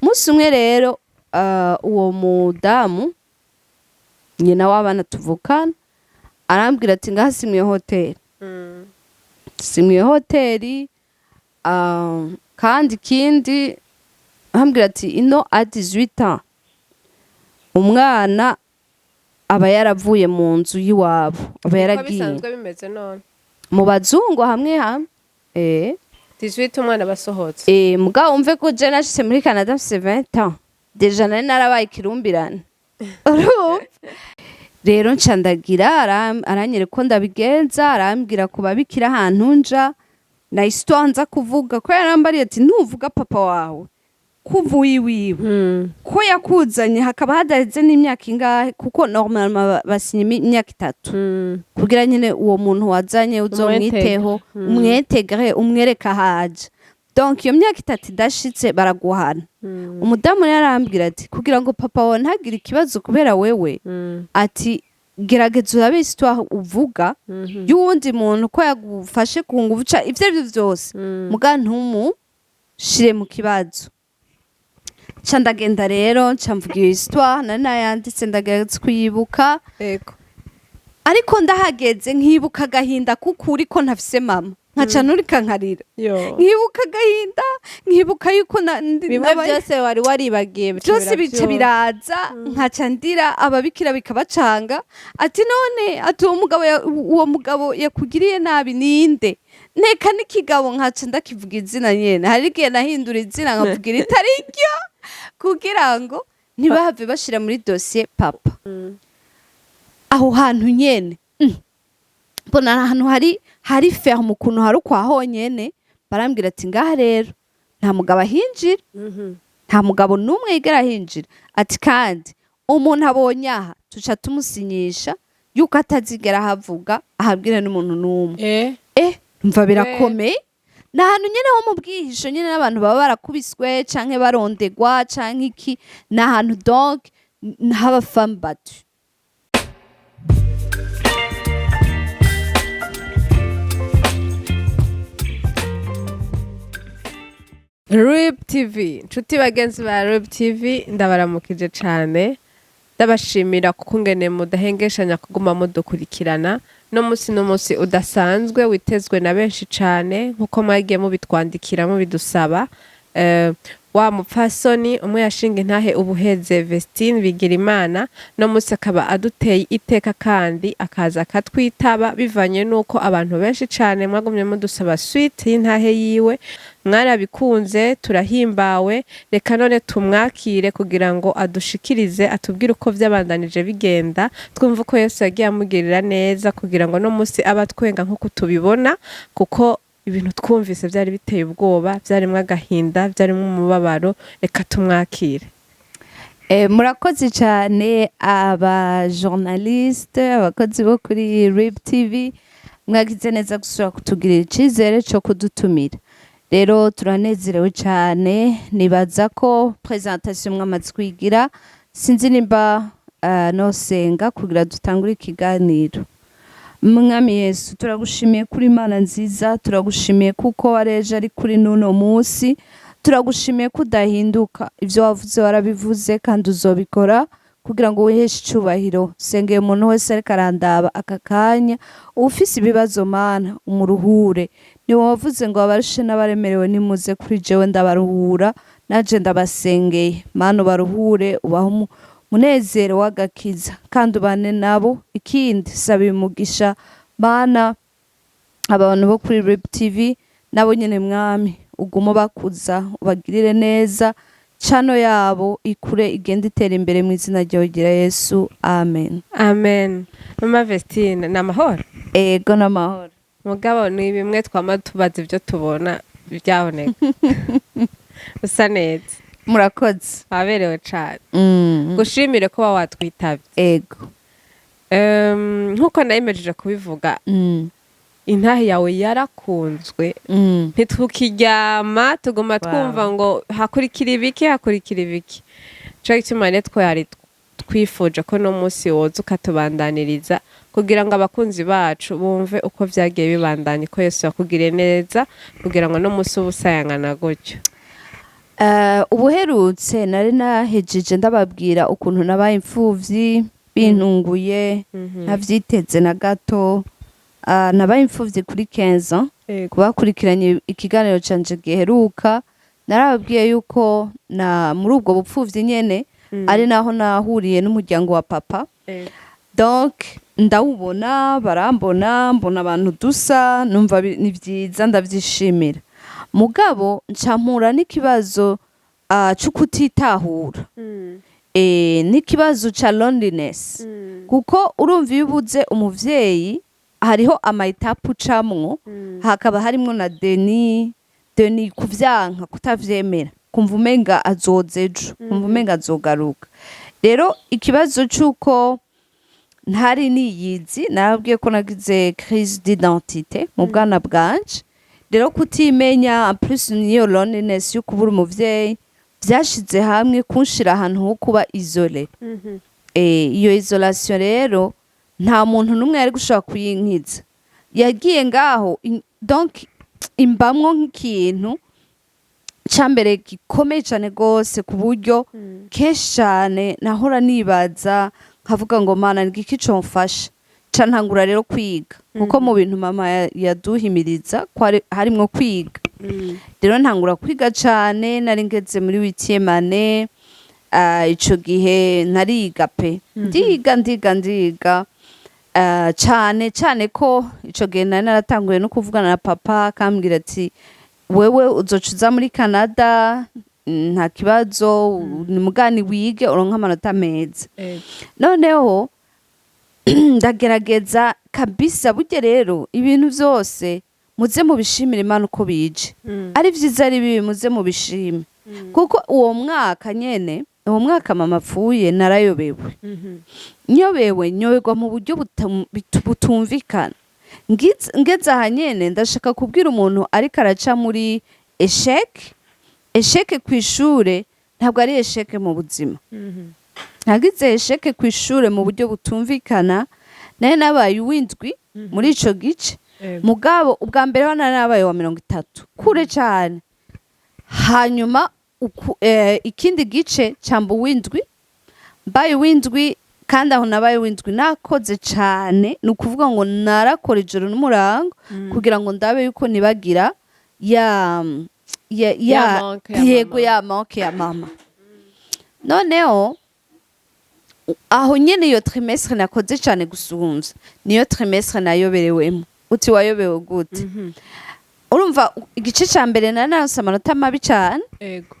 Umunsi umwe rero, uwo mudamu nyina w'abana tuvukana arambwira ati: "Ngaha si mwiyo hoteli, si mwiyo hoteli." Kandi ikindi arambwira ati: "Ino à 18 ans umwana aba yaravuye mu nzu y'iwabo, aba Uko yaragiye." Bisanzwe bimeze none? Mu bazungu hamwe hamwe. 18 umwana basohotse. Mugabo umve ko je nashitse muri Canada mfise 20 ans, déjà nari narabaye ikirumbirane. Urumva rero nca ndagira, aranyereka ko ndabigenza, arambwira ku babikira ahantu nja na histoire nza kuvuga, ko yarambariye ati: "Ntuvuga papa wawe ko uvuye iwiwe, ko yakuzanye hakaba hadaheze n'imyaka ingahe," kuko normalement basinya imyaka 3 kugira nyine uwo muntu wazanye uzomwiteho, umwetegere, umwereke ahaje. Donc iyo myaka 3 idashitse baraguhana. Umudamu rero arambwira ati: "Kugira ngo papa wawe ntagire ikibazo kubera wewe," ati, "gerageza urabe histoire uvuga y'uwundi muntu ko yagufashe ku nguvu ivyo arivyo vyose, muga ntumushire mu kibazo." Nca ndagenda rero, nca mvuga iyo histoire nari nayanditse, ndagerageza kuyibuka. Ariko ndahageze nkibuka agahinda k'ukuri ko ntafise mama, nkaca nurika nkarira. Yo. Nkibuka agahinda, nkibuka yuko Bimwe byose wari waribagiye bica byose bica biravyura. Biraza, nkaca ndira, ababikira bikabacanga, ati: "None," ati, "uwo mugabo yakugiriye nabi ninde?" Nteka n'ikigabo, nkaca ndakivuga izina nyene. Hari igihe nahindura izina nkavuga iritari ryo kugira ngo ntibahave bashira muri dosiye papa. Aho hantu nyene, mbona ahantu hari ferme, ukuntu hari ukwa honyene. Barambwira ati: "Ngaha rero nta mugabo ahinjira, nta mugabo n'umwe yigera ahinjira." Ati: "Kandi umuntu abonye aha tuca tumusinyisha yuko atazigera ahavuga, ahabwire n'umuntu n'umwe." Mva birakomeye. Ni ahantu nyene ho mu bwihisho nyene, n'abantu baba barakubiswe canke barondegwa canke iki. Ni ahantu donc haba femme battue. RIB TV, nshuti bagenzi ba RIB TV, ndabaramukije cane, ndabashimira kuko ngene mudahengeshanya kuguma mudukurikirana. No musi n'umunsi udasanzwe witezwe na benshi cane, nkuko mwagiye mubitwandikira mubidusaba. Wa mupfasoni umwe yashinga intahe ubuheze, Vestine Bigirimana, no musi akaba aduteye iteka kandi akaza akatwitaba, bivanye nuko abantu benshi cane mwagumye mudusaba suite y'intahe yiwe. Mwarabikunze, turahimbawe. Reka none tumwakire kugira ngo adushikirize, atubwire uko vyabandanije bigenda, twumve uko Yesu yagiye amugirira neza kugira ngo no musi aba twenga nk'uko tubibona, kuko ibintu twumvise vyari biteye ubwoba, vyarimwo agahinda, vyarimwo umubabaro. Reka tumwakire. Murakoze cyane aba journaliste, abakozi bo kuri RIB TV. Mwagize neza gusubira kutugirira icyizere cyo kudutumira. Rero turanezerewe cyane. Nibaza ko présentation mwamaze kwigira, sinzi nimba nosenga kugira dutangure ikiganiro. Mwami Yesu, turagushimiye kuri Imana nziza, turagushimiye kuko wareje ari kuri n'uno munsi, turagushimiye ko udahinduka. Ibyo wavuze warabivuze kandi uzobikora kugira ngo wiheshe icubahiro. Sengeye umuntu wese ariko arandaba aka kanya, ufise ibibazo, Mana umuruhure. Ni wowe wavuze ngo: "Abarushe n'abaremerewe nimuze kuri jewe ndabaruhura." Naje ndabasengeye, Mana, ubaruhure, ubahe umunezero w'agakiza kandi ubane nabo. Ikindi, saba umugisha, Mana, abantu bo kuri RIB TV nabo nyene, Mwami, ugume bakuza, ubagirire neza, cano yabo ikure, igende itera imbere, mu izina ryawe gira Yesu, amen. Amen. Mama Vestine, ni amahoro? Ego, n'amahoro. Mugabo ni bimwe twama tubaza, ibyo tubona byaboneka. Usa neza. Murakoze. Waberewe cane. Gushimire kuba watwitavye. Ego. Nkuko nayimejeje kubivuga, intahe yawe yarakunzwe, ntitukiryama, tuguma twumva ngo hakurikira ibiki, hakurikira ibiki. Nico gituma rero twari twifuje ko no munsi woza ukatubandaniriza kugira ngo abakunzi bacu bumve uko vyagiye bibandanya, ko Yesu yakugiriye neza kugira ngo no munsi uba usayangana gutyo. Ubuherutse nari nahejeje ndababwira ukuntu nabaye imfuvyi bintunguye, ntavyiteze na gato. Nabaye imfuvyi kuri 15 ans. Kubakurikiranye ikiganiro canje giheruka, narababwiye yuko na muri ubwo bupfuvyi nyene ari naho nahuriye n'umuryango wa papa. Donc ndawubona, barambona, mbona abantu dusa, numva ni vyiza, ndavyishimira. Mugabo nca mpura n'ikibazo co kutitahura, n'ikibazo ca loneliness, kuko urumva iyo ubuze umuvyeyi hariho ama étapes ucamwo, hakaba harimwo na déni, kuvyanka, kutavyemera, kumva umenga azoza ejo, kumva umenga azogaruka. Rero ikibazo c'uko ntari niyizi, narabwiye ko nagize crise d'identité mu bwana bwanje. Rero kutimenya, en plus niyo loneliness yo kubura umuvyeyi, vyashize hamwe kunshira ahantu ho kuba isolé. Iyo isolation rero nta muntu n'umwe yari gushobora kuyinkiza, yagiye ngaho donc imbamwo nk'ikintu ca mbere gikomeye cane gose, ku buryo kenshi cane nahora nibaza nkavuga ngo: "Mana, ni igiki comfasha?" Ca ntangura rero kwiga, kuko mu bintu mama yaduhimiriza ko harimwo kwiga. Rero ntangura kwiga cane, nari ngeze muri huitième année. Ico gihe nariga pe, ndiga, ndiga, ndiga cane cane, ko ico gihe nari naratanguye no kuvugana na papa, akambwira ati: "Wewe uzoca uza muri Canada, nta kibazo, ni mugani wige uronke amanota meza." Noneho ndagerageza kabisa. Burya rero ibintu vyose muze mubishimire Imana uko bije, ari vyiza ari bibi, muze mubishime, kuko uwo mwaka nyene, uwo mwaka mama apfuye, narayobewe. Nyobewe, nyoberwa mu buryo butumvikana. Ngeze aha nyene, ndashaka kubwira umuntu ariko araca muri échec. Échec kw'ishure ntabwo ari échec mu buzima. Nagize échec kw'ishure mu buryo butumvikana. Nari nabaye uwindwi muri ico gice. Mugabo ubwa mbere ho nari nabaye wa 30, kure cane. Hanyuma ikindi gice camba uwindwi. Mbaye uwindwi, kandi aho nabaye uwindwi nakoze cane, ni ukuvuga ngo narakora ijoro n'umurango kugira ngo ndabe yuko nibagira ya Ya manque ya yego, mama. Ya manque ya mama. Noneho aho nyene iyo trimestre nakoze cane gusumvya, niyo trimestre nayoberewemo. Uti: "Wayobewe gute?" Urumva igice ca mbere nari naronse amanota mabi cane,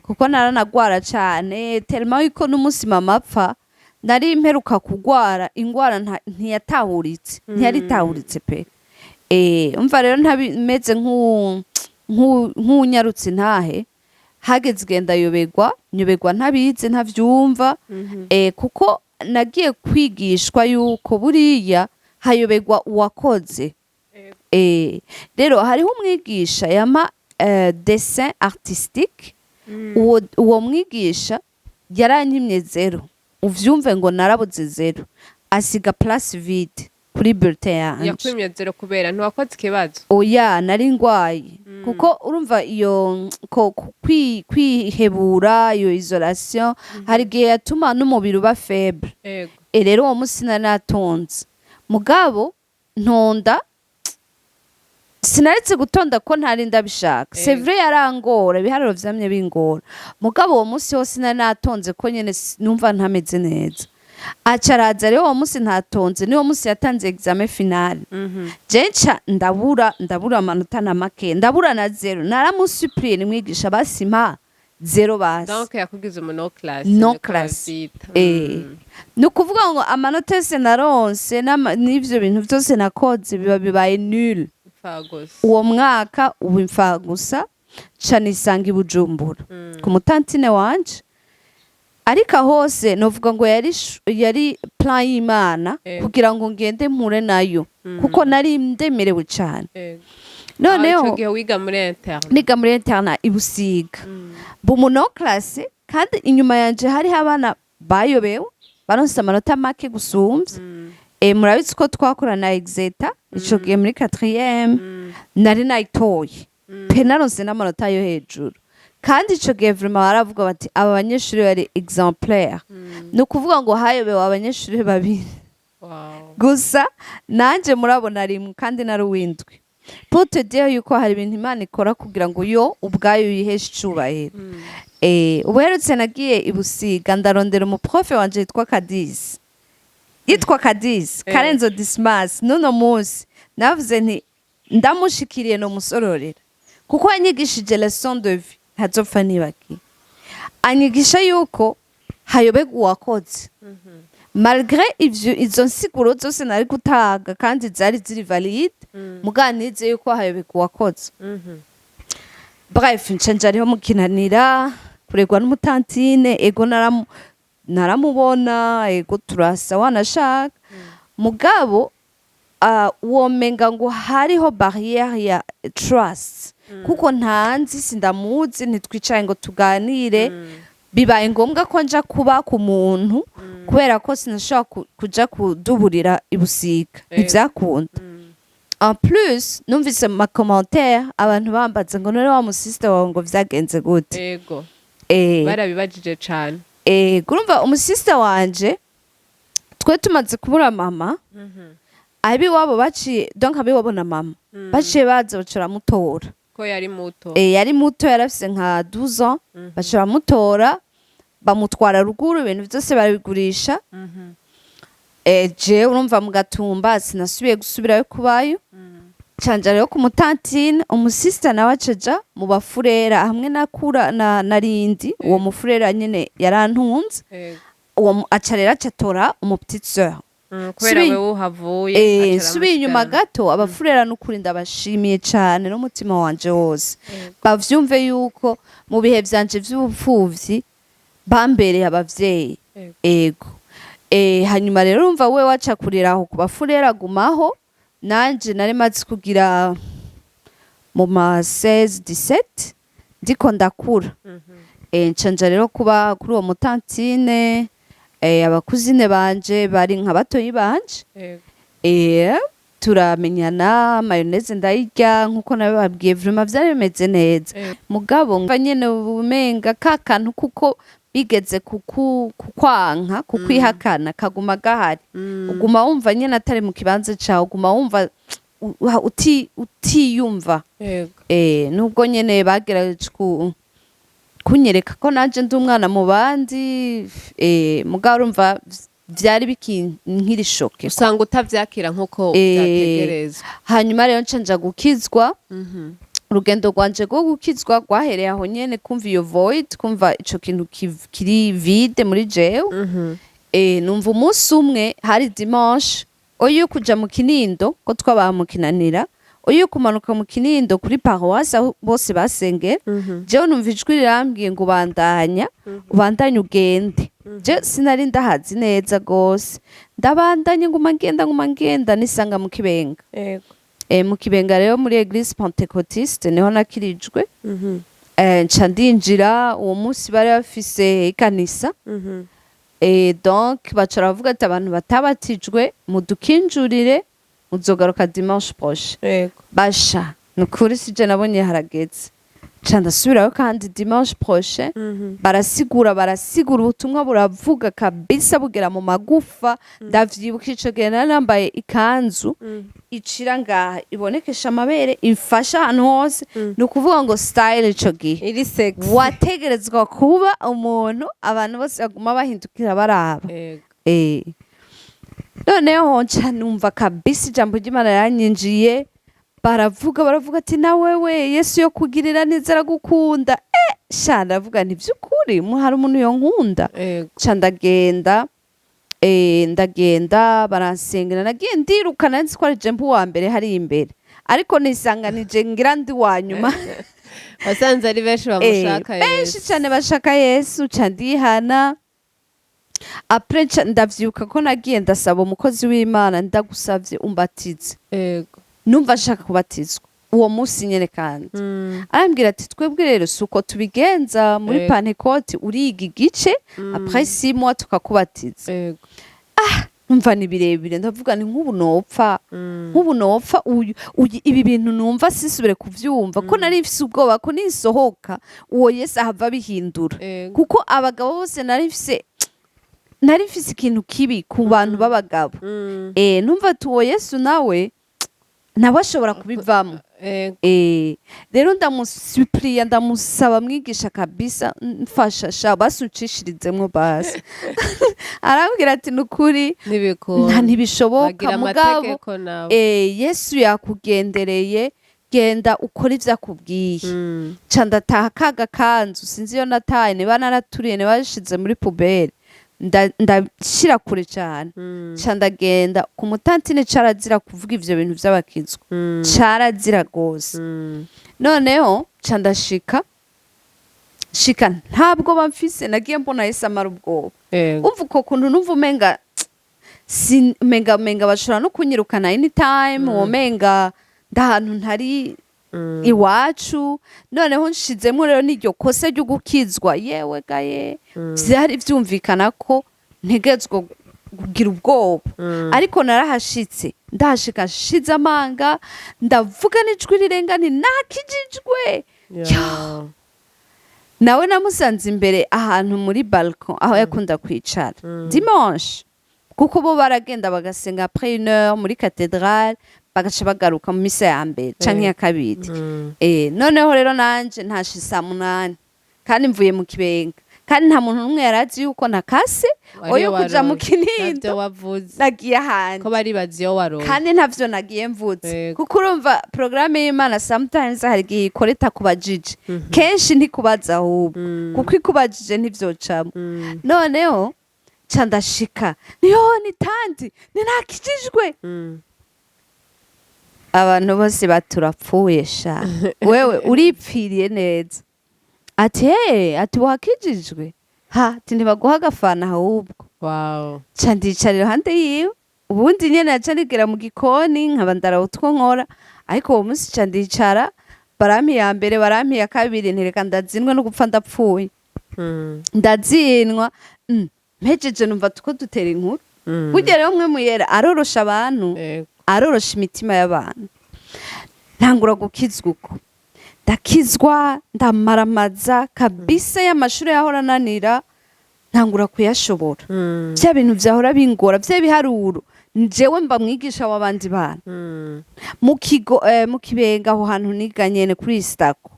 kuko naranagwara cane, tellement yuko n'umunsi mama apfa nari mperuka kugwara ingwara ntiyatahuritse, ntiyaritahuritse pe. Umva rero ntabimeze nk'unyarutse intahe, hageze igihe ndayoberwa, nyoberwa ntabizi, ntavyumva, kuko nagiye kwigishwa yuko buriya hayoberwa uwakoze. Rero hariho umwigisha yama dessin artistique. Uwo mwigisha yaranyimye zéro, uvyumve ngo narabuze zéro, asiga place vide kuri bulletin yanje. Yakwimye zéro kubera ntiwakoze ikibazo? Oya, nari ngwaye, kuko urumva iyo ko kwihebura, iyo isolation, hari igihe yatuma n'umubiri uba faible. Rero uwo munsi nari natonze, mugabo ntonda, sinaretse gutonda ko ntari ndabishaka. C'est vrai, yarangora, ibiharuro vyamye bingora, mugabo uwo munsi wose nari natonze ko nyene numva ntameze neza. Aca araza rero uwo munsi ntatonze, niwo munsi yatanze examen final. Je nca ndabura amanota na make, ndabura na zéro. Naramusupliye: "Nimwigisha, basi mpa zéro basi." Donc yakugize umu non classé. Non Niko classé. bavyita. Ni ukuvuga ngo amanota yose naronse n'ivyo bintu vyose nakoze biba bibaye nul. Imfagusa. Uwo mwaka ubu imfagusa. Ca nisanga i Bujumbura ku mu tantine wanje, ariko hose novuga ngo yari plan y'Imana kugira ngo ngende mpure nayo, kuko nari ndemerewe cane. Noneho Ico gihe wiga muri internat? Niga muri internat i Busiga, mba non classé, kandi inyuma yanje hariho abana bayobewe baronse amanota make gusumvya. Murabizi ko twakorana exeta ico gihe muri quatrième, nari nayitoye pe, naronse n'amanota yo hejuru. Kandi ico gihe vraiment baravuga bati aba banyeshuri bari exemplaire. Ni ukuvuga ngo hayobewe abanyeshuri babiri gusa, nanje murabona rimwe, kandi nari uwindwi. Pour te dire yuko hari ibintu Imana ikora kugira ngo yo ubwayo yiheshe icubahiro. Ubuherutse nagiye i Busiga, ndarondera umuprofe wanje yitwa Kadisi, yitwa Kadisi Karenzo Dismas. N'uno munsi navuze nti ndamushikiriye no musororera, kuko yanyigishije leçon de vie ntazopfa nibagiye. Anyigisha yuko hayoberwa uwakoze, malgré ivyo izo nsiguro zose nari gutanga kandi zari ziri valide, muga nize yuko hayoberwa uwakoze. Bref, nca nja ariho mukinanira kuregwa n'umutantine. Ego, naramubona, ego, turasa wanashaka, mugabo womenga ngo hariho barrière ya trust, kuko ntanzi, sindamuzi, ntitwicaye ngo tuganire. Bibaye ngombwa ko nja kuba ku muntu kubera ko sinashobora kuja kuduburira ibusiga, ntivyakunda. En plus numvise mu macommentaires abantu bambaza ngo none wa musiste wawe ngo vyagenze gute? Barabibajije cane. Urumva umusiste wanje, twe tumaze kubura mama, abiwabo baciye, donc abiwabo na mama baciye baza, baca baramutora. Ko yari muto. Yari muto, yarafise nka 12 ans. Baca baramutora, bamutwara ruguru, ibintu vyose barabigurisha. Je urumva mu Gatumba sinasubiye gusubirayo kubayo, canja rero ku mutantine. Umusista nawe acaja mu bafurera hamwe nakura na narindi. Uwo mufurera nyene yarantunze. Uwo aca rero acatora umu petite sœur. Kubera wewe uhavuye, aca Subiye inyuma aramusigana. gato, abafurera n'ukuri ndabashimiye cane n'umutima wanje wose. Bavyumve yuko mu bihe vyanje vy'ubupfuvyi bambereye abavyeyi. Ego. Hanyuma rero urumva we waca kurira aho ku bafurera, agumaho. Nanje nari maze kugira mu ma 16 17, ndiko ndakura. Nca nja rero kuba kuri uwo mutantine. Abakuzine banje bari nka batoyi banje. Turamenyana, mayonnaise ndayirya nkuko nabibabwiye, vraiment vyari bimeze neza. Mugabo mva nyene umenga ka kantu kuko bigeze kukwanka, kukwihakana, kaguma gahari. Uguma wumva nyene atari mu kibanza cawe, uguma wumva utiyumva. Nubwo nyene bagerageje kunyereka ko nanje ndi umwana mu bandi, mugabo urumva vyari bikinkiri choqué. Usanga utavyakira nkuko vyategerezwa. Hanyuma rero nca nja gukizwa. Urugendo rwanje rwo gukizwa rwahereye aho nyene, kumva iyo void, kumva ico kintu kiri vide muri jewe. Numva umunsi umwe hari dimanche, oyo kuja mu Kinindo, ko twabaha mu Kinanira, oyo kumanuka mu Kinindo kuri paroisse aho bose basengera, jewe numva ijwi rirambwiye ngo bandanya, ubandanye ugende. Je sinari ndahazi neza gose, ndabandanye, nguma ngenda, nguma ngenda, nisanga mu Kibenga. Mu Kibenga rero muri église pentecôtiste niho nakirijwe. Nca ndinjira. Uwo munsi bari bafise ikanisa. Donc baca baravuga ati abantu batabatijwe mudukinjurire, muzogaruka dimanche prochain. Basha nukuri sije nabonye harageze, nca ndasubirayo kandi dimanche prochain. Barasigura, barasigura, ubutumwa buravuga kabisa bugera mu magufa. Ndavyibuka ico gihe nari nambaye ikanzu icira ngaha, ibonekesha amabere, imfasha ahantu hose. Ni ukuvuga ngo style ico gihe iri sexy. Wategerezwa kuba umuntu abantu bose baguma bahindukira baraba. Noneho nca numva kabisa ijambo ry'Imana yaranyinjiye. Baravuga, baravuga ati na wewe Yesu yo kugirira neza, aragukunda. Sha ndavuga nti vy'ukuri hari umuntu yonkunda? Nca ndagenda, ndagenda, baransengera, nagiye ndiruka, nari nzi ko ari je mba uwa mbere hari imbere, ariko nisanganije ngira ndi wa nyuma. Wasanze ari benshi bamushaka benshi Yesu. Cyane bashaka Yesu. Ca ndihana. Après ndavyibuka ko nagiye ndasaba umukozi w'Imana, ndagusavye umbatize. Numva nshaka kubatizwa uwo munsi nyene kandi. Arambwira ati twebwe rero si uko tubigenza muri Pentecôte, uriga igice, après 6 mois tukakubatiza. Numva ni birebire, ndavuga ni nk'ubu nopfa, nk'ubu nopfa uyu ibi bintu numva sisubire kuvyumva, ko nari mfise ubwoba ko nisohoka uwo Yesu ahava abihindura, kuko abagabo bose nari mfise ikintu kibi ku bantu b'abagabo. Numva ati uwo Yesu nawe ashobora kubivamo. Rero ndamusuppliya, ndamusaba: "Mwigisha, kabisa mfasha sha, basi ucishirizemwo basi." Arambwira ati: "Nukuri ntibikunda." Nta, ntibishoboka. Bagira Mugabo amategeko nabo. Yesu yakugendereye, genda ukore ivyo akubwiye. Ca ndataha kaga kanzu, sinzi iyo nataye, niba naraturiye, niba yashize muri poubelle, ndashira kure cane. Ca ndagenda ku mutantine. Carazira kuvuga ivyo bintu vy'abakizwa, carazira gose. Noneho ca ndashika shika, ntabwo bamfise, nagiye mbona Yesu amara ubwoba. Umva uko kuntu numva umenga umenga bashobora no kunyirukana anytime, umenga ndahantu ntari iwacu. Noneho nshizemo rero n'iryo kosa ryo gukizwa, yewe gaye, vyari vyumvikana ko ntegetswe kugira ubwoba. Ariko narahashitse, ndahashika nshize amanga, ndavuga n'ijwi rirenga nti: "Nakijijwe." Nawe namusanze imbere ahantu muri balcon aho yakunda kwicara dimanche, kuko bo baragenda bagasenga après une heure muri cathédrale, bagaca bagaruka mu misa ya mbere canke ya kabiri. Noneho rero nanje ntashe saa 8 kandi mvuye mu Kibenga, kandi nta muntu n'umwe yarazi yuko nakase oyo kuja mu Kinindo. Navyo wavuze. Nagiye ahandi. Ko bari bazi iyo waroye. Kandi ntavyo nagiye mvutse. Kuko urumva, porogaramu y'Imana sometimes hari igihe ikora itakubajije, kenshi ntikubaza ahubwo, kuko ikubajije ntivyocamo. Noneho ca ndashika, niyo ni tanti, ni nakijijwe. Abantu bose baturapfuye sha, wewe uripfiriye neza. Ati: "He," ati, "wakijijwe?" Ha, ati: "Ntibaguha agafana ahubwo." Ca ndicara iruhande yiwe. Ubundi nyene naca nigera mu gikoni nkaba ndaraba utwo nkora, ariko uwo munsi ca ndicara, barampa iya mbere, barampa iya kabiri, ntireka ndazinwe no gupfa ndapfuye. Ndazinwa, mpejeje numva tuko dutera inkuru. Burya rero mwe muyera arorosha abantu, arorosha imitima y'abantu. Ntangura gukizwa uko, ndakizwa, ndamaramaza kabisa. Y'amashuri yahora ananira ntangura kuyashobora. Bya bintu vyahora bingora, vya biharuro, njewe mba mwigisha w'abandi bana mu kigo, mu Kibenga, aho hantu niga nyene kuri Istako.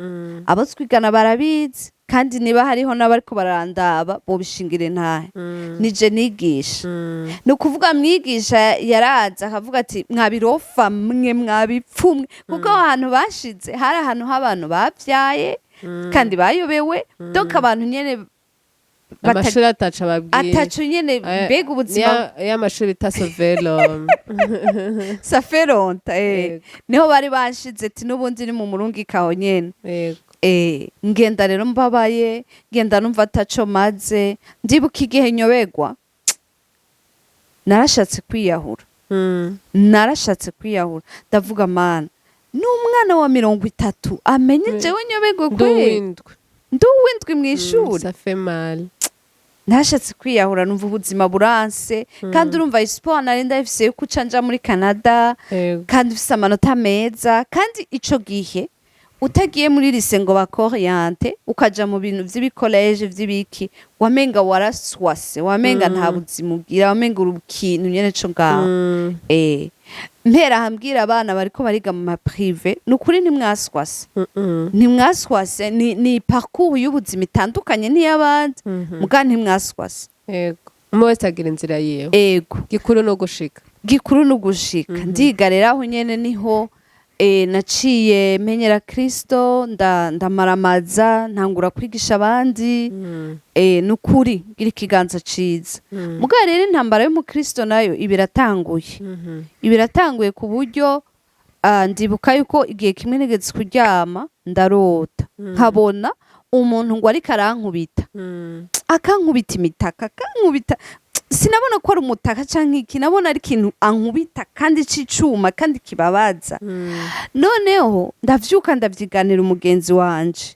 Abo twigana barabizi, kandi niba hariho n'abariko barandaba bobishingira intahe. Nije nigisha. Ni ukuvuga mwigisha yaraza akavuga ati: "Mwabirofa mwe, mwabipfumwe," kuko aho hantu bashize hari ahantu h'abantu bavyaye kandi bayobewe, donc abantu nyene Amashuri ataca ababwiye. Ataco nyene. Mbega ubuzima. Ya mashuri bita Sauve-l'Homme. Saferonta. Niho bari bashize, ati n'ubundi ni mu murungikaho nyene. Ngenda rero mbabaye, ngenda numva ataco maze. Ndibuka igihe nyobegwa, narashatse kwiyahura. Narashatse kwiyahura, ndavuga: "Mana, n'umwana wa 30 amenye jewe nyobegwe Ndi kwe uwindwi. Ndi uwindwi mw'ishuri." Ça fait mal. Nashatse kwiyahura, numva ubuzima buranse, kandi urumva espoir nari ndayifise yuko uca nja muri Canada, kandi ufise amanota meza, kandi ico gihe utagiye muri lycée ngo bakoriente, ukaja mu bintu vy'ibi collège vy'ibiki, wamenga waraswase, wamenga nta buzima ugira, wamenga uri ikintu nyene co ngaho. Mpera hambwira abana bariko bariga mu ma privé: ni ukuri ntimwaswase, ntimwaswase. Ni parcours y'ubuzima itandukanye n'iy'abandi, muga ntimwaswase. Yego, umwe wese agira inzira yiwe. Gikuru no gushika. Gikuru ni ugushika. Ndiga rero aho nyene niho naciye menyera Kristo, ndamaramaza, ntangura kwigisha abandi. Nukuri ngira ikiganza ciza. Muga rero intambara y'umukristo nayo iba iratanguye, iba iratanguye ku buryo ndibuka yuko igihe kimwe nigeze kuryama, ndarota nkabona umuntu ngo ariko arankubita, akankubita imitaka, akankubita. Sinabona ko ari umutaka canke iki, nabona ari ikintu ankubita kandi c'icuma kandi kibabaza. Noneho ndavyuka, ndavyiganira umugenzi wanje.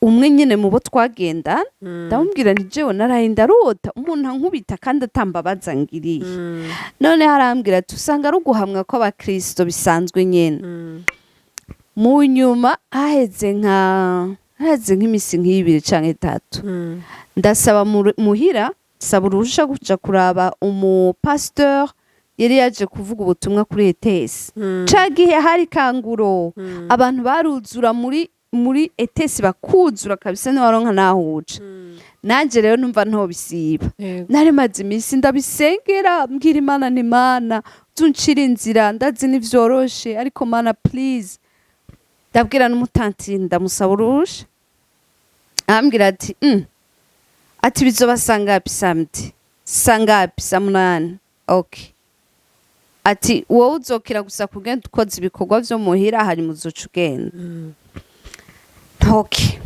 Umwe nyene mu bo twagenda, ndamubwira nti: "Jewe naraye ndarota umuntu ankubita kandi atambabaza ngiriye." None arambwira ati: "Usanga ari uguhamwa kw'abakristo bisanzwe nyene." Mu nyuma haheze nk'imisi nk'ibiri canke itatu, ndasaba muhira, saba uruhusha kuja kuraba umupasteur yari yaje kuvuga ubutumwa kuri ETS. Ca gihe hari kanguro, abantu baruzura muri ETS, bakuzura kabisa, ntiwaronka naho uca. Nanje rero numva ntobisiba. Nari maze iminsi ndabisengera, mbwira Imana ni: "Mana, uzuncira inzira, ndazi ntivyoroshe, ariko Mana, please." Ndabwira n'umutanti, ndamusaba uruhusha. Arambwira ati ati: "Bizoba sangapi samedi?" "Sangapi?" "Saa 8." "Okay." Ati: "Wowe uzokira gusa kugenda ukoze ibikorwa vyo muhira, hanyuma uzoca ugenda." Okay,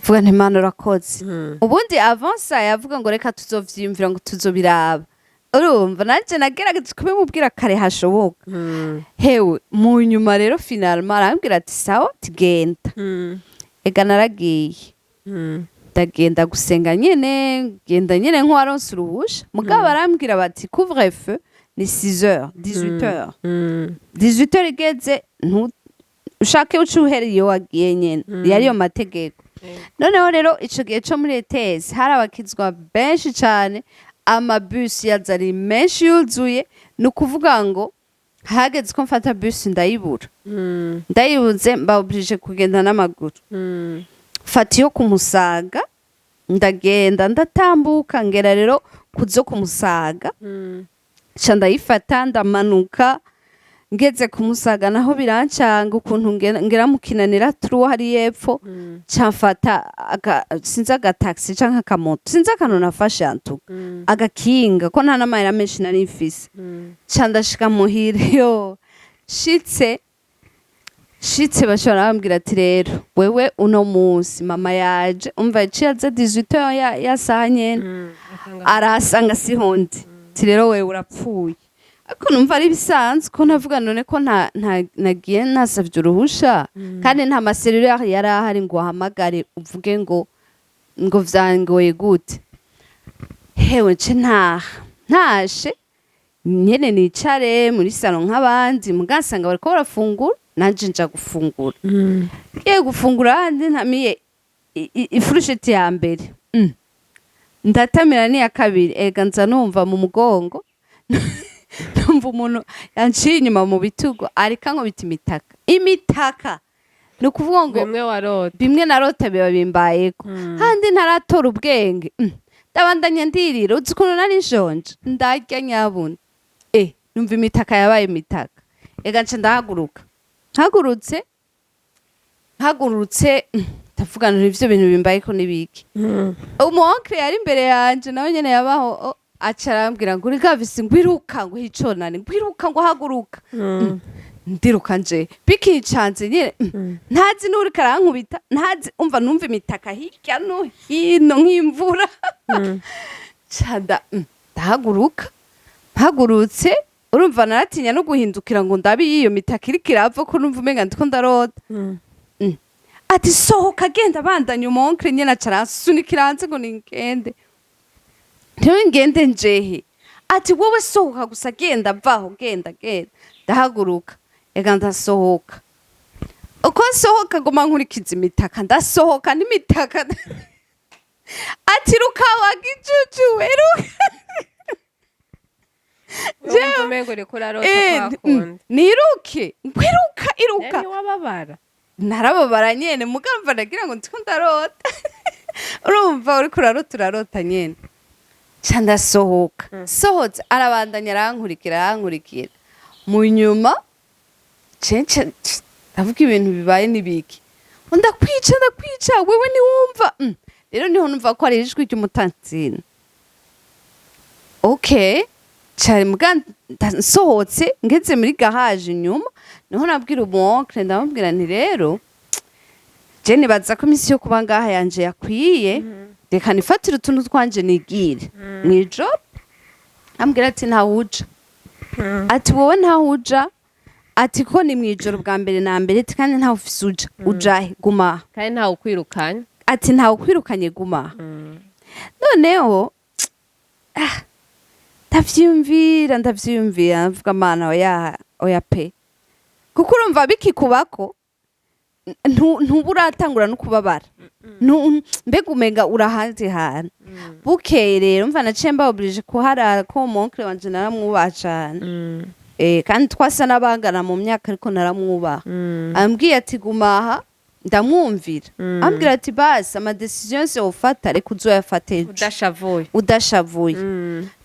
vuga nti: "Imana, urakoze." Ubundi avansa yavuga ngo: "Reka tuzovyiyumvira, ngo tuzobiraba." Urumva nanje nagerageje kubimubwira kare hashoboka. Hewe, mu nyuma rero finalement arambwira ati: "Sawa, tugenda." Ega naragiye, ndagenda gusenga nyene, genda nyene nk'uwaronse uruhusha. Mugabo barambwira bati: "Couvre feu ni 6 heures, 18 heures." 18 heures igeze, ushake uce uhera iyo wagiye nyene. Yari yo mategeko. Noneho rero ico gihe co muri ETS hari abakizwa benshi cane, amabus yaza ari menshi yuzuye. Ni ukuvuga ngo hageze ko mfata bus ndayibura. Ndayibuze, mba obligé kugenda n'amaguru. Fata iyo ku Musaga, ndagenda, ndatambuka, ngera rero kuzo ku Musaga, nca ndayifata, ndamanuka. Ngeze ku Musaga naho birancanga ukuntu ngera mu Kinanira turu hari yepfo, nca mfata sinzi agataxi canke akamoto, sinzi akantu nafashe antuka, agakinga, ko nta n'amahera menshi nari mfise. Nca ndashika muhira. Yo shitse bashobora bambwira ati: "Rero wewe uno munsi mama yaje." Umva, yaciye aza 18 ya saha nyene, arasanga sihondi. Ati: "Rero wewe urapfuye." Ariko numva ari ibisanzwe, ko navuga none ko nta nagiye nasavye uruhusha, kandi nta ma cellulaire yari ahari ngo uhamagare uvuge ngo vyangoye gute. Hewe, nce ntaha, ntashe nyene nicare muri salon nk'abandi, mugasanga bariko barafungura, nanje nja gufungura. Ngiye gufungura, handi ntamiye i fourchette ya mbere, ndatamira n'iya kabiri. Ega nza numva mu mugongo, numva umuntu yanciye inyuma mu bitugu, ariko ankubita imitaka. Imitaka, ni ukuvuga ngo bimwe warota. Bimwe narota biba bimbayeko. Handi ntaratora ubwenge, ndabandanya ndirira. Uzi ukuntu nari nshonje? Ndarya nyabuna, numva imitaka yabaye imitaka. Ega nca ndahaguruka. Mpagurutse, ndavuga nti: "Ivyo bintu bimbayeko nibiki?" Umu oncle yari imbere yanje nawe nyene yabaho, aca arambwira ngo: "Uri gavisi, ngo iruka, ngo hiconane, ngo iruka, ngo haguruka." Ndiruka nje bikicanze nyene, ntazi n'uriko arankubita, ntazi. Umva, numva imitaka hirya no hino nk'imvura. Cada ndahaguruka. Mpagurutse, urumva naratinya no guhindukira ngo ndabe iyo mitaka iriko irava, ko numva umenga ndiko ndarota. Ati: "Sohoka, genda, bandanya." Umu oncle nyene aca aransunikira hanze ngo ningende. Ntiwe ngende njehe? Ati: "Wowe sohoka gusa, genda, vaho, genda, genda." Ndahaguruka, ega ndasohoka. Uko nsohoka nguma nkurikiza imitaka, ndasohoka n'imitaka. Ati: "Ruka wagijuju we, ruka." Wumva umengo uriko urarota. Eh, kwa kundi. Niruke, ngwiruka, iruka. Ntiwababara? Narababara nyene, mugamba nagira ngo ndiko ndarota. Urumva uriko urarota, urarota nyene. Ca ndasohoka. Sohotse, arabandanya arankurikira, arankurikira. Mu nyuma cence ndavuga: "Ibintu bibaye nibiki? Ndakwica, ndakwica wewe, ntiwumva." Rero niho numva ko ari ijwi ry'umutantsina. Okay, cyane muga nsohotse, ngeze muri garage inyuma, niho nabwira umu oncle, ndamubwira nti: "Rero je nibaza ko iminsi yo kuba ngaha yanje yakwiye, reka nifatire utuntu twanje nigire mw'ijoro." Ambwira ati: "Ntawuja." Ati: "Wowe ntawuja." Ati ko ni mw'ijoro bwa mbere na mbere, ati kandi ntawe ufise uja ujahe, guma aha. Kandi ntawe ukwirukanye. Ati ntawe ukwirukanye, guma aha. Noneho ndavyiyumvira, ndavyiyumvira, mvuga: "Mana, oya, oya pe." Kuko urumva bikikubako ntuba uratangura no kubabara. Mbega umenga urahandi hantu. Bukeye rero, mva naciye mba obligée kuharara, ko mon oncle wanje naramwubaha cane. Kandi twasa n'abangana mu myaka, ariko naramwubaha. Ambwiye ati: "Guma aha," ndamwumvira. Ambwira ati: "Basi ama décisions yose wofata, reka uzoyafate ejo." Udashavuye. Udashavuye.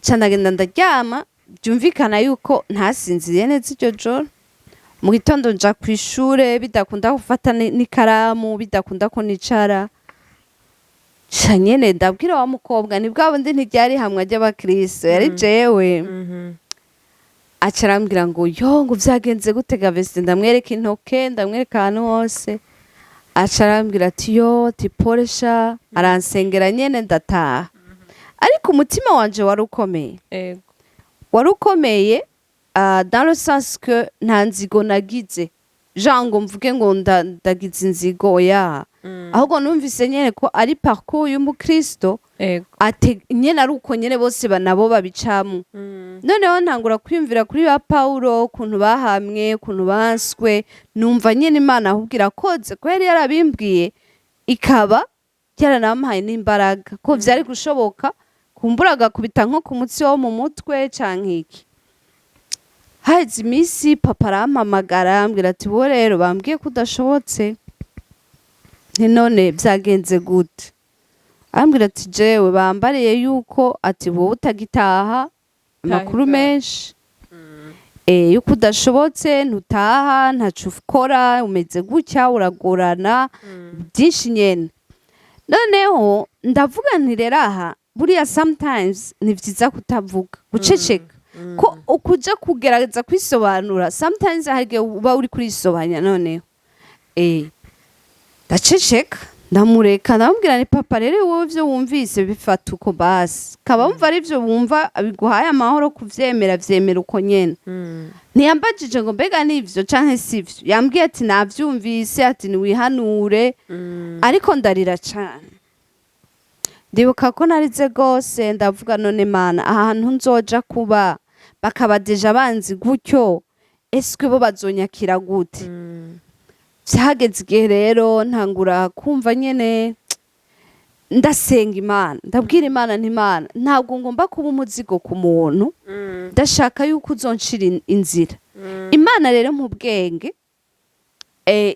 Ca ndagenda ndaryama. Byumvikana yuko ntasinziriye neza iryo joro. Mu gitondo nja kw'ishure bidakunda gufata n'ikaramu, bidakunda ko nicara. Ca nyene ndabwira wa mukobwa, ni bwa bundi ntiryari hamwe ry'abakristo, yari jewe. Aca arambwira ngo: "Yo," ngo: "vyagenze gute gaveste?" Ndamwereka intoke, ndamwereka ahantu hose. Aca arambwira ati: "Yo," ati: "pole sha." Aransengera nyene, ndataha, ariko umutima wanje wari ukomeye. Wari ukomeye dans le sens que nta nzigo nagize, jean ngo mvuge ngo ndagize inzigo, oya. Ahubwo numvise nyene ko ari parcours y'umukristo. Ate nyene ari uko nyene bose nabo babicamwo. Noneho ntangura kwiyumvira kuri ba Paulo, ukuntu bahamwe, ukuntu banswe. Numva nyene Imana ahubwo irakoze ko yari yarabimbwiye, ikaba yaranampaye n'imbaraga, ko vyari gushoboka kumbura agakubita nko ku mutsi wo mu mutwe canke iki. Haheze iminsi, papa arampamagara, ambwira ati: "Bo rero bambwiye ko udashobotse." Nti: "None vyagenze gute?" Arambwira ati: "Jewe bambariye yuko," ati, "wowe utagitaha, amakuru Taha. menshi yuko udashobotse, ntutaha, ntaco ukora, umeze gutya, uragorana byinshi nyene." Noneho ndavuga nti: "Rero aha buriya sometimes ni vyiza kutavuga, guceceka, ko ukuja kugerageza kwisobanura sometimes hari igihe uba uri kurisobanya." Noneho ndaceceka, ndamureka, ndamubwira ni: "Papa, rero wowe ivyo wumvise bifata uko basi, kaba wumva ari ivyo wumva biguhaye amahoro kuvyemera, vyemera uko nyene." Ntiyambajije ngo mbega nivyo canke sivyo. Yambwiye ati: "Navyumvise," ati: "niwihanure." Ariko ndarira cane. Ndibuka ko narize gose. Ndavuga: "None Mana, ahantu nzoja kuba bakaba déjà banzi gutyo, eswe bo bazonyakira gute?" Vyageze igihe rero ntangura kumva nyene, ndasenga Imana, ndabwira Imana nti: "Imana, ntabwo ngomba kuba umuzigo ku muntu, ndashaka yuko uzoncira inzira." Imana rero mu bwenge,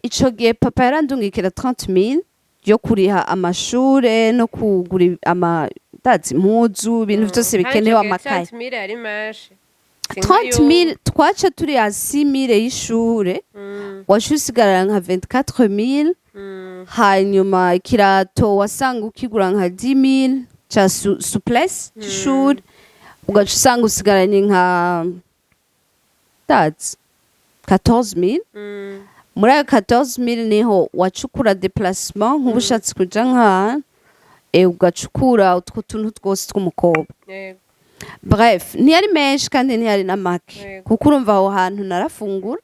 ico gihe papa yarandungikira 30 000 yo kuriha amashure no kugura ama ndazi impuzu, ibintu vyose bikenewe, amakaye. 30 000 yari menshi. 30 000 twaca turiha 6 000 y'ishure, waca usigarana nka 24 000. Hanyuma ikirato wasanga ukigura nka 10 000 ca souplesse c'ishuri, ugaca usanga usigaranye nka ndazi 14 000. Muri ayo 14 000 niho wacukura déplacement, nk'ubu ushatse kuja nk'ahantu, ugacukura utwo tuntu twose tw'umukobwa. Bref, ntiyari menshi kandi ntiyari na make. Kuko urumva aho hantu narafungura,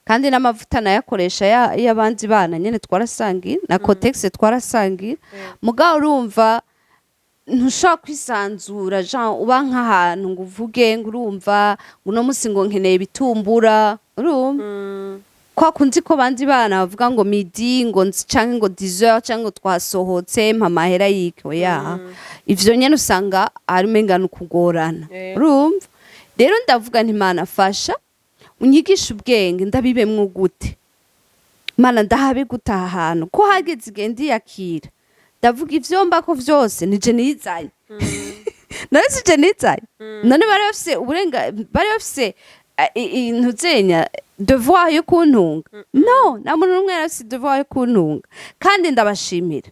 kandi n'amavuta nayakoresha y'abandi bana nyene twarasangira, na Kotex twarasangira. Mugabo urumva ntushobora kwisanzura, Jean, uba nk'ahantu ngo uvuge ngo urumva ngo uno musi ngo nkeneye ibitumbura. Urumva kwa kundi ko bandi bana bavuga ngo midi ngo canke ngo 10 heures canke ngo twasohotse, mpa amahera yiki. Oya, ivyo nyene usanga ari umenga ni ukugorana. Urumva rero ndavuga nti: "Imana, fasha unyigishe ubwenge, ndabibemwo gute? Mana, ndahabe gute aha hantu?" Ko hageze igihe ndiyakira, ndavuga: "Ivyo mbako vyose nije nizanye, none sije nizanye? None bari bafise uburenga, bari bafise intuzenya devoir yo kuntunga? No, nta muntu n'umwe yari afise devoir yo kuntunga." Kandi ndabashimira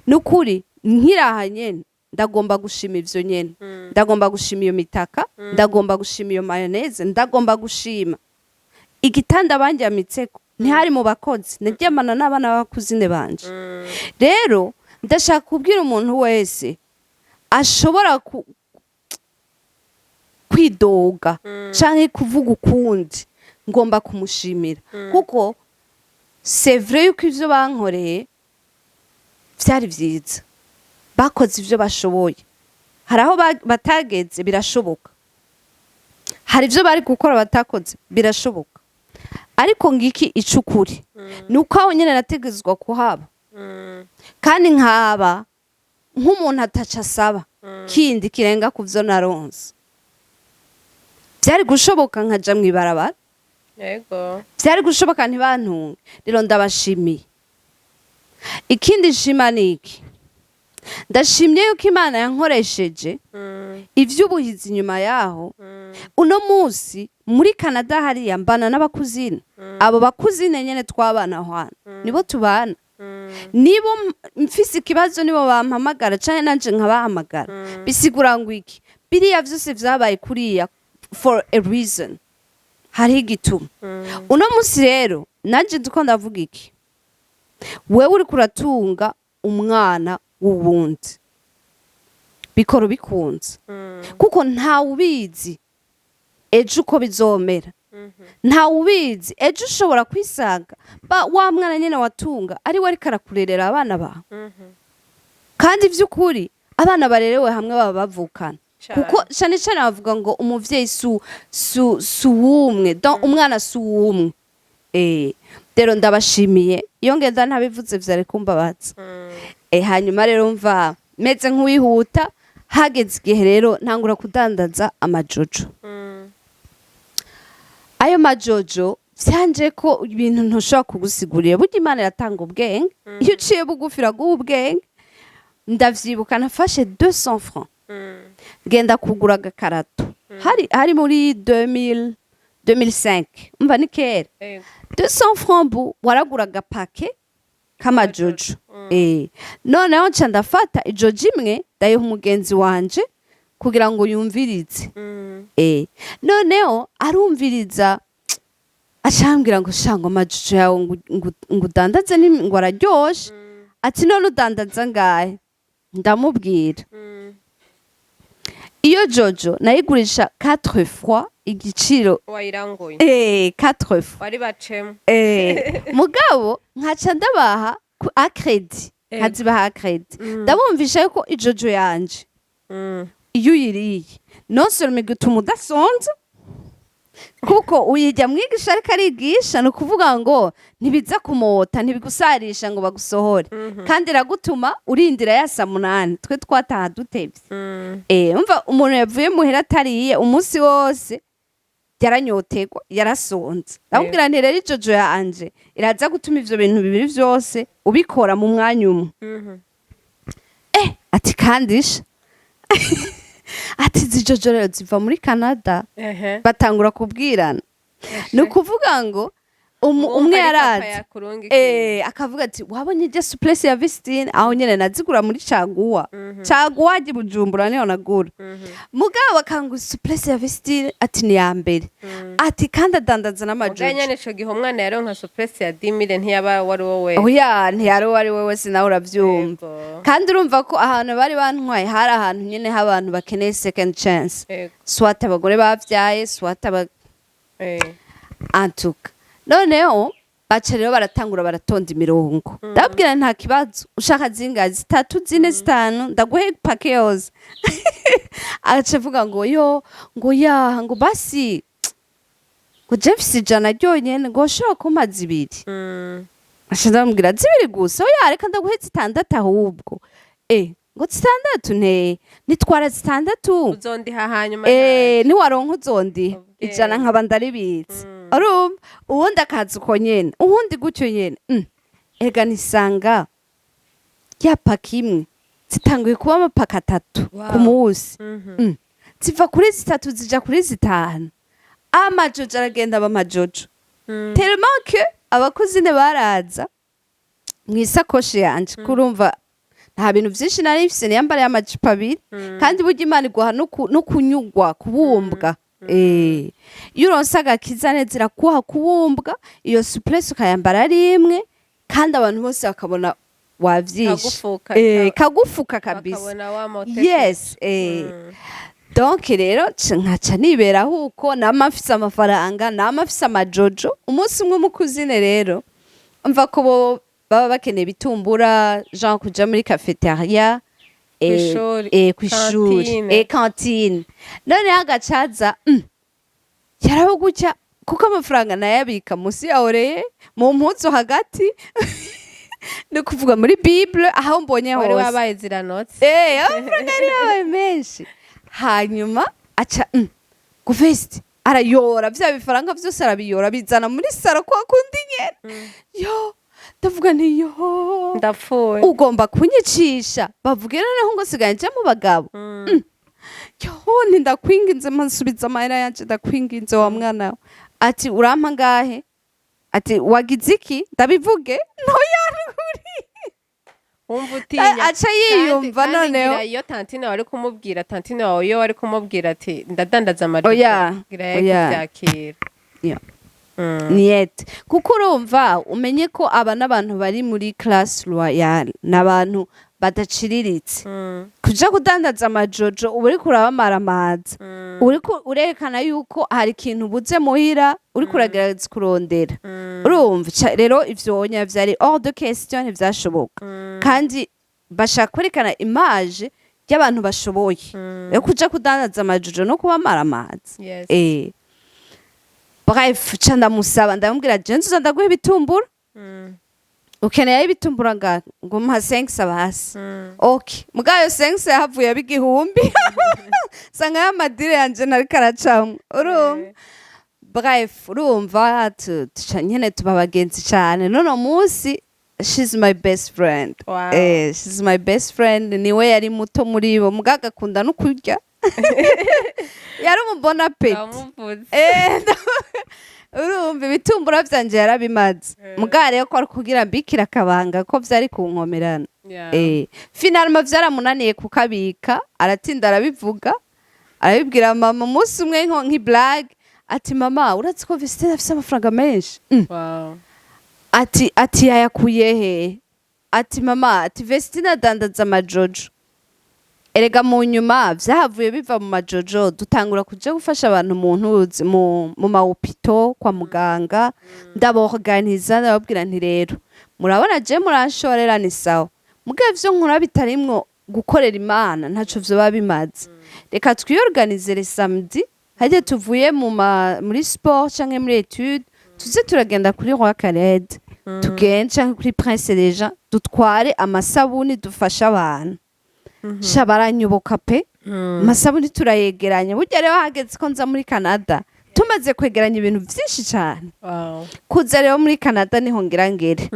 nukuri. Nkiraha nyene ndagomba gushima ivyo nyene, ndagomba gushima iyo mitaka, ndagomba gushima iyo mayonnaise, ndagomba gushima igitanda bandyamitseko. Ntihari mu bakozi, naryamana n'abana b'aba cousines banje. Rero ndashaka kubwira umuntu wese ashobora kwidoga canke kuvuga ukundi Ngomba kumushimira kuko c'est vrai yuko ivyo bankoreye vyari vyiza, bakoze ivyo bashoboye. Hari aho batageze, birashoboka. Hari ivyo bari gukora batakoze, birashoboka. Ariko ngiki icukuri ni uko aho nyene nategezwa kuhaba kandi nkaba nk'umuntu ataca asaba kindi kirenga ku vyo naronse. Vyari gushoboka nkaja mw'ibarabara. Vyari gushoboka ntibantunge. Rero ndabashimiye. Ikindi nshima ni iki? Ndashimye yuko Imana yankoresheje ivy'ubuhizi inyuma yaho. Uno munsi muri Canada hariya mbana n'abakuzine. Abo bakuzine nyene twabana aho hantu nibo tubana. Nibo mfise ikibazo nibo bampamagara canke nanje nkabahamagara. Bisigura ngo iki? Biriya vyose vyabaye kuriya for a reason, hariho igituma. Uno munsi rero nanje ndiko ndavuga iki: wewe uriko uratunga umwana w'uwundi, bikora ubikunze, kuko ntawe ubizi ejo uko bizomera. Ntawe ubizi ejo ushobora kwisanga ba wa mwana nyene watunga ari we ariko arakurerera abana bawe. Kandi vy'ukuri abana barerewe hamwe baba bavukana. Kuko cane cane bavuga ngo umuvyeyi su wumwe, donc umwana su wumwe. Rero ndabashimiye. Iyo ngenda ntabivuze vyari kumbabaza. Hanyuma rero mva meze nk'uwihuta. Hageze igihe rero ntangura kudandaza amajojo. Ayo majojo vyanje ko ibintu ntushobora kugusigurira. Burya Imana iratanga ubwenge, iyo uciye bugufi iraguha ubwenge. Ndavyibuka nafashe 200 francs, ngenda kugura agakarato. Hari muri 2000, 2005, umva ni kera. 200 francs bu waragura agapake k'amajojo. Noneho nca ndafata ijojo imwe, ndayiha umugenzi wanje kugira ngo yumvirize. Noneho arumviriza, acambwira ngo: "Sha," ngo, "amajojo yawe ngo udandaze ngo araryoshe." Ati: "None udandaza ngahe?" Ndamubwira. Iyo jojo nayigurisha 4 fois igiciro. Wayiranguye? 4 fois. Wari bacemo. Mugabo nkaca ndabaha à crédit. Nkazibaha à crédit. Ndabumvisha yuko ijojo yanje iyo uyiriye, non seulement igutuma udasonza, kuko uyirya mwigisha ariko arigisha, ni ukuvuga ngo ntibiza kumota, ntibigusarisha ngo bagusohore, kandi iragutuma urindira ya saa 8. Twe twataha dutevye. Umva, umuntu yavuye muhira atariye umunsi wose yaranyotegwa, yarasonze. Ndamubwira nti: "Rero ijojo yanje iraza gutuma ivyo bintu bibiri vyose ubikora mu mwanya umwe." Ati: "Kandi sha," ati, "izi jojo rero ziva muri Canada." Batangura kubwirana, ni ukuvuga ngo umwe yaraza akavuga ati: "Wabonye ijya souplesse ya Vestine?" Aho nyene nazigura muri caguwa, caguwa ajya i Bujumbura niho nagura. Mugabo bakanga souplesse ya Vestine, ati: "Ni ya mbere," ati: "Kandi adandaza Mugabo n'amajojo." Nyene ico gihe umwana yaronka souplesse ya 10 000 ntiyaba wari wowe. Oya, ntiyari uwo ari we wese, nawe uravyumva. Kandi urumva ko ahantu bari bantwaye hari ahantu nyene h'abantu bakeneye second chance, soit abagore bavyaye, soit aba antuka. Noneho baca rero baratangura baratonda imirongo. Ndababwira: "Nta kibazo, ushaka zingahe? Zitatu, zine, zitanu, ndaguhe paquet yose." Aca avuga ngo: "Yo," ngo, "ya," ngo, "basi," ngo, "je mfise 100 ryonyene," ngo, "ushobora kumpa zibiri?" Aca ndamubwira: "Zibiri gusa? Oya, reka ndaguhe zitandatu ahubwo." Ngo: "Zitandatu?" Nte nitwara zitandatu. Uzondiha hanyuma. Niwaronka uzondiha. Ubwenge. 100 nkaba ndaribitse. Urumva, uwundi akaza uko nyene, uwundi gutyo nyene. Ega nisanga ya paquet imwe zitanguye kuba amapaka atatu ku munsi. Ziva kuri zitatu zija kuri zitanu. Amajojo aragenda aba amajojo, tellement que abakuzine baraza mw'isakoshi yanje. Kurumva nta bintu vyinshi nari mfise, niyambariye amajipo abiri. Kandi burya Imana iguha no kunyugwa, kubumbwa. Iyo uronse agakiza neza irakuha kubumbwa. Iyo souplesse ukayambara ari imwe, kandi abantu bose bakabona wavyishe. Kagufuka. Kagufuka kabisa. Bakabona wa mote. Yes. Donc rero nkaca niberaho uko, nama mfise amafaranga, nama mfise amajojo. Umunsi umwe umu cousine rero, mva ko bo baba bakeneye ibitumbura, Jean, kuja muri cafétéria. Kw'ishuri. Kw'ishuri. Cantine. Cantine. Noneho agacaza yaraba gutya, kuko amafaranga nayabika musi ya oreiller, mu mpuzu hagati, ni kuvuga muri Bible, aho mbonye Wari hose. wabaye ziranotse. Amafaranga yari yabaye menshi. Hanyuma aca guvesti arayora vya bifaranga vyose, arabiyora, bizana muri salon kwa kundi nyene. Yo, ndavuga nti: "Yo, Ndapfuye." Ugomba kunyicisha, bavuge noneho ngo sigaye nja mu bagabo. Yo, nti: "Ndakwinginze, mansubiza amahera yanje, ndakwinginze wa mwana we." Ati: "Urampa ngahe?" Ati: "Wagize iki?" Ndabivuge ntoyanukuri. Wumva utinya. Aca yiyumva. Kandi Noneho ngira iyo tantine wari kumubwira, tantine wawe, iyo wari kumubwira ati: "Ndadandaza amajipo," Oya, ngira yari oya. kubyakira. Yeah. Niyete, kuko urumva, umenye ko aba n'abantu bari muri classe royale, n'abantu badaciriritse. Kuja kudandaza amajojo, uba uriko urabamaramaza, uriko urerekana yuko hari ikintu ubuze muhira, uriko uragerageza kurondera. Urumva, rero ivyo onya vyari hors de question, ntivyashoboka. Kandi bashaka kwerekana image y'abantu bashoboye. Rero kuja kudandaza amajojo no kubamaramaza. Bref, ca ndamusaba, ndamubwira: "Je nzoza ndaguha ibitumbura. Ukeneye ibitumbura ngahe?" Ngo: "Mpa 5 basi." Okay, mugayo 5 yahavuye aba 1000. Sanga y'amadire yanje nariko aracamwo, urumva. Bref, urumva, tuca nyene tuba abagenzi cane. None munsi she's my best friend. She's my best friend. Niwe yari muto muri bo, muga agakunda no kurya, yari umu bon appétit. Wamuvuze. Urumva, ibitumbura vyanje yarabimaze. Muga rero ko ari kugira mbikira akabanga ko vyari kunkomerana. Finalement vyaramunaniye kukabika, aratinda arabivuga, arabibwira mama umunsi umwe nko nk'iblague, ati: "Mama, urazi ko Vestine afise amafaranga menshi?" Ati: "Yayakuye he?" Ati: "Mama," ati, "Vestine adandaza amajojo." Erega mu nyuma vyahavuye biva mu majojo, dutangura kuja gufasha abantu mu ntuzi, mu ma hôpitaux, kwa muganga. Ndaborganiza, ndababwira nti: "Rero murabona, je muranshorera ni sawa, mugabo ivyo nkora bitarimwo gukorera Imana ntaco vyoba bimaze. Reka twiyorganize le samedi, harya tuvuye muri sport canke muri étude, tuze turagenda kuri Roi Khaled, tugende canke kuri Prince Régent, dutware amasabuni, dufashe abantu." Sha, baranyoboka pe. Amasabuni turayegeranya. Burya rero hageze ko nza muri Canada, tumaze kwegeranya ibintu vyinshi cane. Kuza rero muri Canada niho ngira ngere.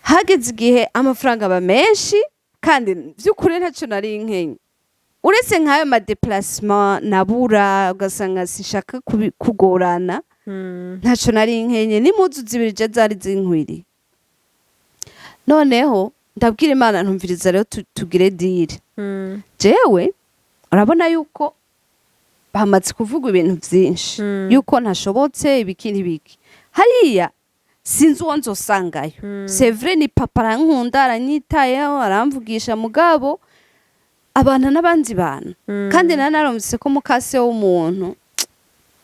Hageze igihe amafaranga aba menshi, kandi vy'ukuri ntaco nari nkenye uretse nk'ayo ma déplacement nabura, ugasanga sinshaka kugorana. Ntaco nari nkenye, n'impuzu zibiri je zari zinkwiriye. Noneho ndabwira Imana: "Ntumviriza rero, tugire deal. Jewe urabona yuko bamaze kuvuga ibintu vyinshi, yuko ntashobotse, ibiki n'ibiki. Hariya sinzi uwo nzosangayo. C'est vrai, ni papa, arankunda, aranyitayeho, aramvugisha, mugabo abana n'abandi bantu. Kandi nari narumvise ko mukase w'umuntu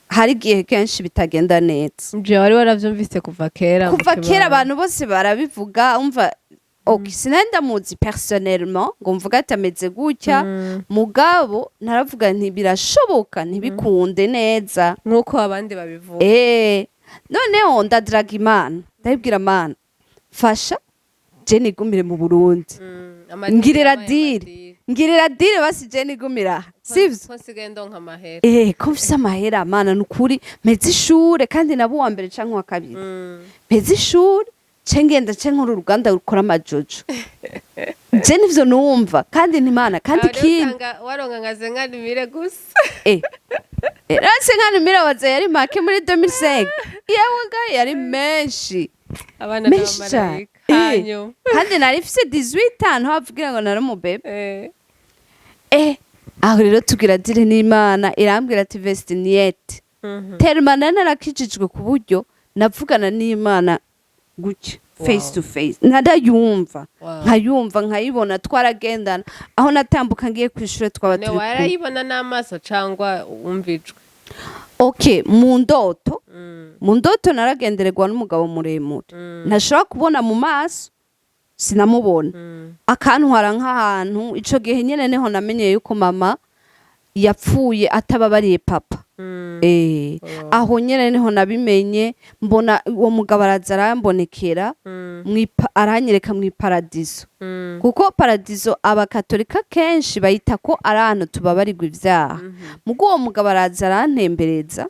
hari igihe kenshi bitagenda neza." Ivyo wari waravyumvise kuva kera mu Kuva kera. kibano. Abantu bose barabivuga. Umva, ok, sinari ndamuzi personnellement ngo mvuge ati ameze gutya, mugabo naravuga nti birashoboka ntibikunde neza nk'uko abandi babivuga. Noneho ndadiraga Imana, ndabibwira: "Mana, fasha je nigumire mu Burundi." Amadiri Ngirira yabaye deal. amadiri. Ngirira deal basi, je nigumira aha, sivyo? Ko nsigaye ndonka amahera. Ko mfise amahera, Mana, nukuri mpeze ishure, kandi nabo uwa mbere canke uwa kabiri, mpeze ishure, ce ngenda ce nkora uruganda rukora amajojo. Je nivyo numva, kandi ntimana kandi Aho rero ikindi usanga waronka nka 50 000 gusa. Rase nka mille waza yari make muri 2005. Yewe ga, yari menshi. Abana Menshi cane. n'abamarayika. Hanyuma Kandi nari mfise 18 ans, ntiwavugira ngo nari umubebe. Aho rero tugira deal n'Imana, irambwira ati: "Vestiniette." Tellement nari narakijijwe ku buryo navugana n'Imana gutya. Face to face narayumva, nkayumva, nkayibona, twaragendana, aho natambuka ngiye ku ishure twaba Ne turi kumwe. Warayibona n'amaso cangwa wumva ijwi? Okay, mu ndoto. Mu ndoto naragendererwa n'umugabo muremure ntashobora kubona mu maso, sinamubona, akantwara nk'ahantu. Ico gihe nyene niho namenye yuko mama yapfuye atababariye papa. Aho nyene niho nabimenye. Mbona uwo mugabo araza arambonekera, aranyereka mw'iparadizo, kuko paradizo abakatolika kenshi bayita ko ari ahantu tubabarirwa ivyaha. Mugo uwo mugabo araza arantembereza,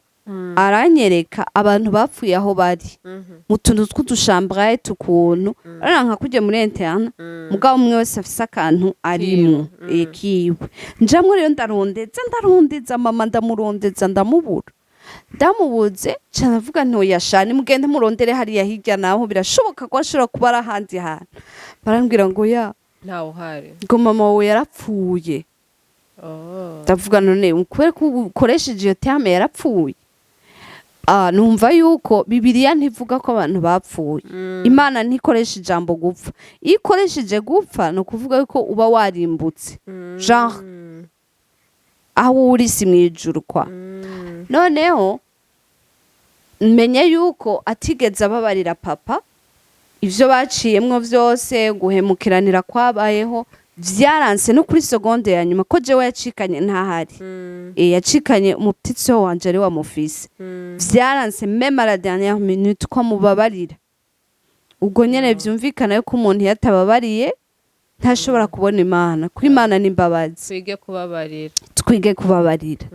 aranyereka abantu bapfuye aho bari mu tuntu tw'udushambure tukuntu, urabona nka kujya muri internat, mugabo umwe wese afise akantu arimwo kiwe. Njamwo rero, ndarondeza, ndarondeza mama, ndamurondeza, ndamubura. Ndamubuze, ca ndavuga nti: "Oya sha, nimugende murondere hariya hirya, naho birashoboka ko ashobora kuba ari ahandi hantu." Barambwira ngo ya Ntawe uhari. ngo mama wawe yarapfuye. Ndavuga: "None kubera ko ukoresheje iyo terme yarapfuye?" Numva yuko Bibiliya ntivuga ko abantu bapfuye. Imana ntikoresha ijambo gupfa. Iyo ikoresheje gupfa, ni ukuvuga yuko uba warimbutse, genre aho uri si mu ijuru kwa. Noneho menye yuko atigeze ababarira papa. Ivyo baciyemwo vyose, guhemukiranira kwabayeho, vyaranse no kuri seconde ya nyuma ko jewe yacikanye ntahari. Yacikanye umuptitsi wanje ari wamufise. Vyaranse même à la dernière minute ko mubabarira. Ubwo nyene vyumvikana yuko umuntu iyo atababariye ntashobora kubona Imana, kuko Imana ni imbabazi. Twige kubabarira. Twige kubabarira.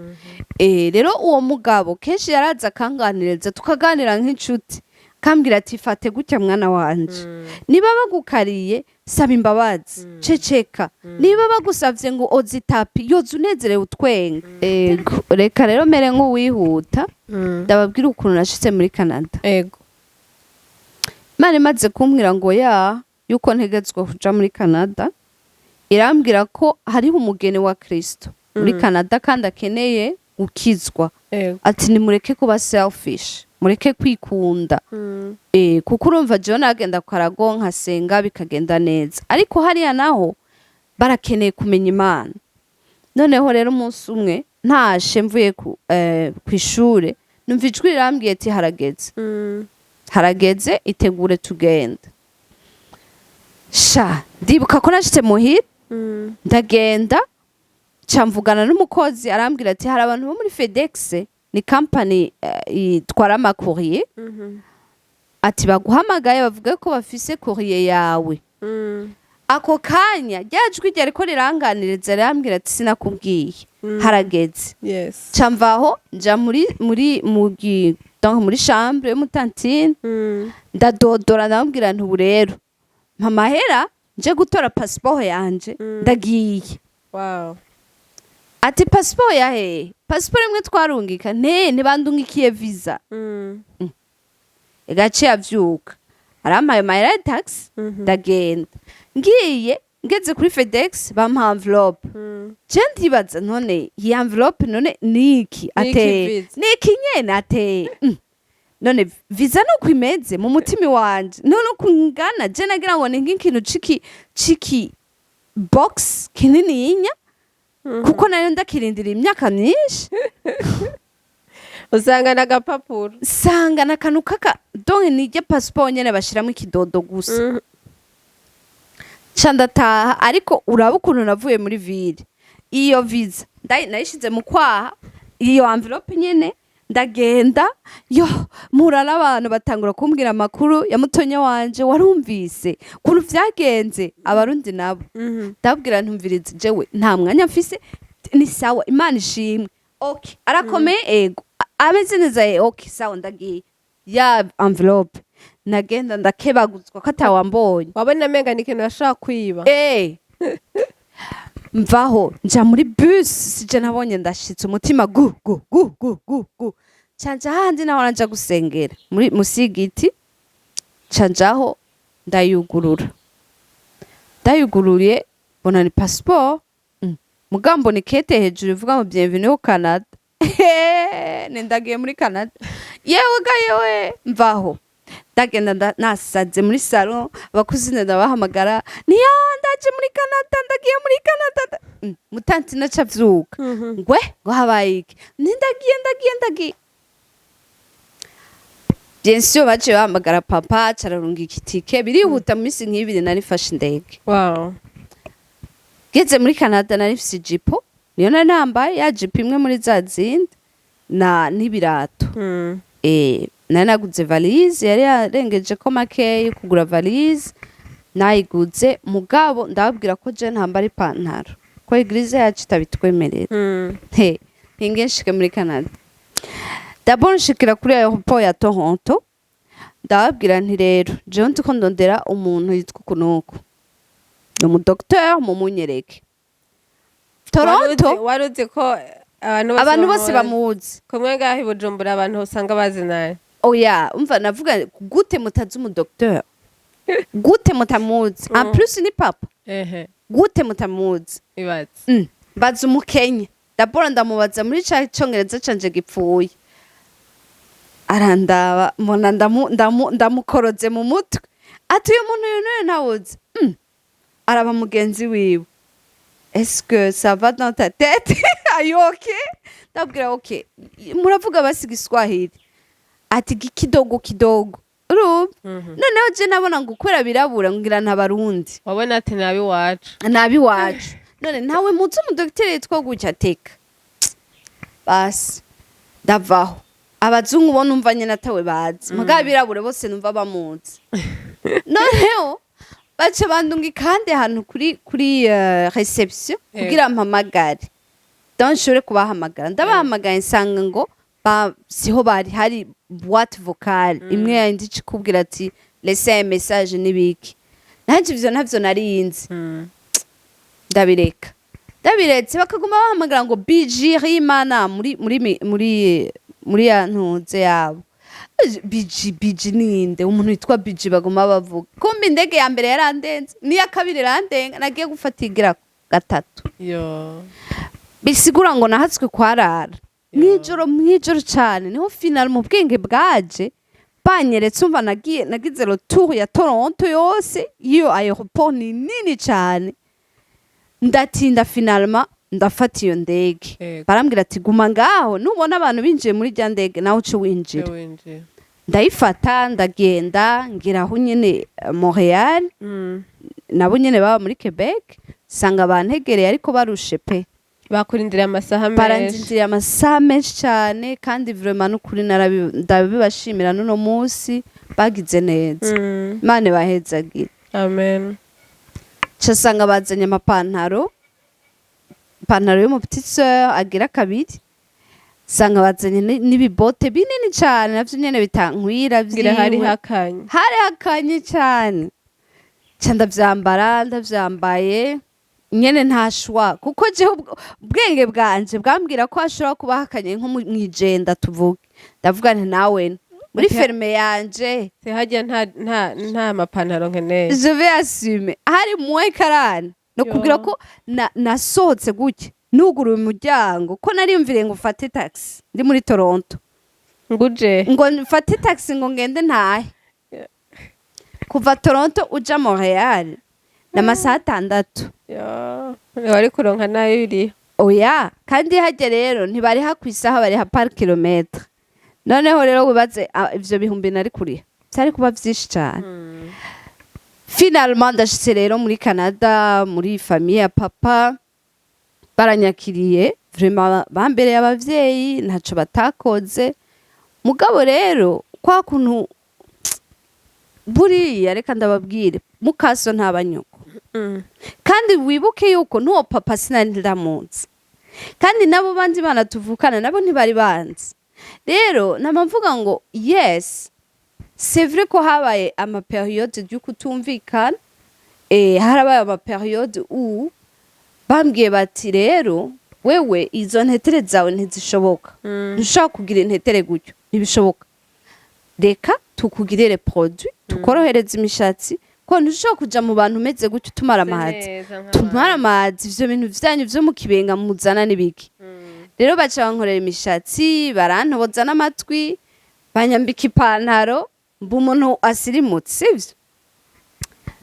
Rero uwo mugabo kenshi yaraza akanganiriza, tukaganira nk'inshuti, kambwira ati: "Fate gutya mwana wanje, niba bagukariye saba imbabazi, ceceka. Niba bagusavye ngo oza itapi, yoza unezerewe, utwenga." Ego, reka rero mere nk'uwihuta, ndababwira ukuntu nashitse muri Canada. Imana imaze kumbwira ngo ya yuko ntegetswe kuja muri Canada, irambwira ko hariho umugeni wa Kristo muri Canada kandi akeneye gukizwa. Ati: "Nimureke kuba selfish, mureke kwikunda." Kuko urumva jewe nagenda ku karago nkasenga bikagenda neza, ariko hariya naho barakeneye kumenya Imana. Noneho rero umunsi umwe ntashe mvuye kw'ishure, numva ijwi rirambwiye ati: "Harageze, harageze, itegure tugenda." Sha, ndibuka ko nashitse muhira, ndagenda, ca mvugana n'umukozi, arambwira ati: "Hari abantu bo muri FedEx, ni company itwara ama courrier," ati: "baguhamagaye, bavuga ko bafise courrier yawe." Ako kanya rya jwi ryariko riranganiriza rirambwira ati: "Sinakubwiye, harageze?" Ca mvaho nja muri muri mu gi- donc muri chambre y'umu tantine, ndadodora, ndamubwira nti: "Ubu rero mpa amahera nje gutora pasiporo yanje, ndagiye." Ati: "Pasiporo ya hehe? Pasiporo imwe twarungika nte ntibandungikiye visa." Gace avyuka arampaye amahera ya taxi, ndagenda. Ngiye, ngeze kuri FedEx, bampa enveloppe. Je ndibaza: "None iyi enveloppe none niki?" Ateye Visa? Niki nyene? Ateye: None visa nuko imeze?" Mu mutima wanje none uko ingana, je nagira ngo ni nk'ikintu ciki box kinininya, kuko nayo ndakirindira imyaka myinshi. Usanga n'agapapuro. Sanga n'akantu kaka, donc niryo passport nyene bashiramo ikidodo gusa. Ca ndataha, ariko uraba ukuntu navuye muri ville, iyo visa nayishize mu kwaha, iyo enveloppe nyene. Ndagenda, yo mpura n'abantu, batangura kumbwira amakuru ya mutonya wanje: "Warumvise ukuntu vyagenze?" Abarundi nabo. Ndabwira: "Ntumvirize, jewe nta mwanya mfise. Ni sawa, Imana ishimwe, okay, arakomeye, ego, ameze neza, okay, sawa, ndagiye." Ya enveloppe nagenda ndakebaguzwa ko atawambonye. Wabona amenga ni ikintu bashobora kwiba. Mvaho nja muri bus, sije nabonye ndashitse, umutima gu gu gu gu gu gu. Canja handi naho nja gusengera muri musigiti, canjaho ndayugurura. Ndayuguruye mbona ni passeport, mugambo ni kete hejuru ivuga ngo "Bienvenue au Canada". Ni ndagiye muri Canada, yewe ga yewe! Mvaho. Ndagenda nasaze muri salon, abakuzine ndabahamagara, niya ndaje muri Canada, ndagiye muri Canada. Mutanti naca avyuka ngwe ngo habaye iki? Ndagiye, ndagiye, ndagiye. Bien sûr baciye bahamagara papa, cararungika itike birihuta. Mu minsi nk'ibiri narifashe indege. Ngeze muri Canada nari mfise ijipo, niyo nari nambaye, ya jipo imwe muri za zindi na n'ibirato. Nari naguze valise, yari yarengeje ko makeyi kugura valise nayiguze, mugabo ndababwira ko je ntambara ipantaro, ko église yacu itabitwemerera. He ntinge nshike muri Canada, d'abord nshikira kuri aéroport ya Toronto, ndababwira nti: "Rero jewe ndiko ndondera umuntu yitwa uku n'uku, ni umudocteur, mumunyereke." Toronto. Wari uzi ko abantu bose Abantu bose bamuzi? Bamuzi. Kumwe ngaho i Bujumbura abantu usanga bazi nawe. Oya, umva, navuga: "Gute mutazi umudocteur? Gute mutamuzi? En plus ni papa." "Gute mutamuzi?" Ibaze. Mbaza umukenya d'abord, ndamubaza muri ca congereza canje gipfuye, arandaba mbona ndamukoroze mu mutwe, ati: "Uyu muntu uyu n'uyu ntawuzi." Araba mugenzi wiwe: "Est-ce que ça va dans ta tête? Are you okay?" Ndabwira: "Okay, muravuga basi Giswahili?" Ati: "Kidogo kidogo." Urumva, noneho je nabona ngo kubera birabura ngira ntabarundi. Wabona ati nabi iwacu. Nabi wacu. None ntawe muzi umudogiteri yitwa gutya? Teka basi ndavaho. Abazungu bo numva nyine atawe bazi, mugabo abirabure bose numva bamuzi. Noneho baca bandunga kandi ahantu kuri réception kugira mpamagare, donc nshobore kubahamagara. Ndabahamagaye, nsanga ngo siho bari, hari boîte vocale imwe yandi ikubwira ati: "Laissez un message" n'ibiki. Nanje ivyo ntavyo narinzi. Ndabireka, ndabiretse, bakaguma bahamagara ngo BG Rimana muri ya ntuze yabo. BG, BG ninde? Umuntu witwa BG baguma bavuga. Kumbe indege ya mbere yarandenze, n'iya kabiri irandenga, nagiye gufata igira gatatu. Yo. Bisigura ngo nahatswe kwarara mwijoro, mwijoro cane. Niho final mu bwenge bwaje banyeretse. Umva, nagiye nagize retour ya Toronto yose, iyo aéroport ni nini cane. Ndatinda, finalement ndafata iyo ndege. Barambwira ati: "Guma ngaho, nubona abantu binjiye muri rya ndege nawe uce winjira." Winjira. Ndayifata, ndagenda, ngira aho nyene Montreal. Nabo nyene baba muri Quebec, sanga bantegereye ariko barushe pe. Bakurindiriye amasaha menshi. Barandindiriye amasaha menshi cyane, kandi vraiment n'ukuri ndabibashimira n'uno munsi, bagize neza. Imana ibahezagire. Amen. Ca sanga bazanye amapantaro, ipantaro yo mu petite sœur agira kabiri, sanga bazanye n'ibibote binini cyane navyo nyene bitankwira. Ngira hari vyiwe. Hakanye. Hari hakanye cyane. Ca ndavyambara, ndavyambaye nyene nta choix, kuko jewe ubwenge bwanje bwambwira ko hashobora kuba hakanye nko mwijenda tuvuge. Ndavuga nti: "Nawe muri ferme yanje." Sihajya nta mapantaro nkeneye. Je vais assumer. Hari moins 40 no Yo. kubwira ko nasohotse gutya nuguruye umuryango, ko nariyumviriye ngo mfate taxi ndi muri Toronto. Nguje. Ngo mfate taxi ngo ngende ntahe. Kuva Toronto uja Montreal ni amasaha 6. Yo, wari kuronka nayo iri. Oya, kandi hajya rero ntibariha ku isaha, bariha par kilomètre. Noneho rero wibaze ivyo bihumbi nari kuriha, vyari kuba vyinshi cane. Finalement ndashitse rero muri Canada, muri famille ya papa, baranyakiriye vraiment, bambereye abavyeyi, ntaco batakoze. Mugabo rero kwa kuntu buriya, reka ndababwire, mukaso ntabanyuko. Kandi wibuke yuko n'uwo papa sinari ndamuzi, kandi nabo bandi bana tuvukana nabo ntibari banzi. Rero nama mvuga ngo yes, c'est vrai ko habaye ama période y'ukutumvikana, harabaye ama période où bambwiye bati: "Rero wewe izo ntetere zawe ntizishoboka, ntushobora kugira intetere gutyo, ntibishoboka, reka tukugirire produit tukorohereza imishatsi, ko ntushobora kuja mu bantu umeze gutyo, tumara amazi, tumara amazi, ivyo bintu vyanyu vyo mu kibenga muzana n'ibiki." Rero baca bankorera imishatsi, barantoboza n'amatwi, banyambika ipantaro. Mba umuntu asirimutse, sivyo?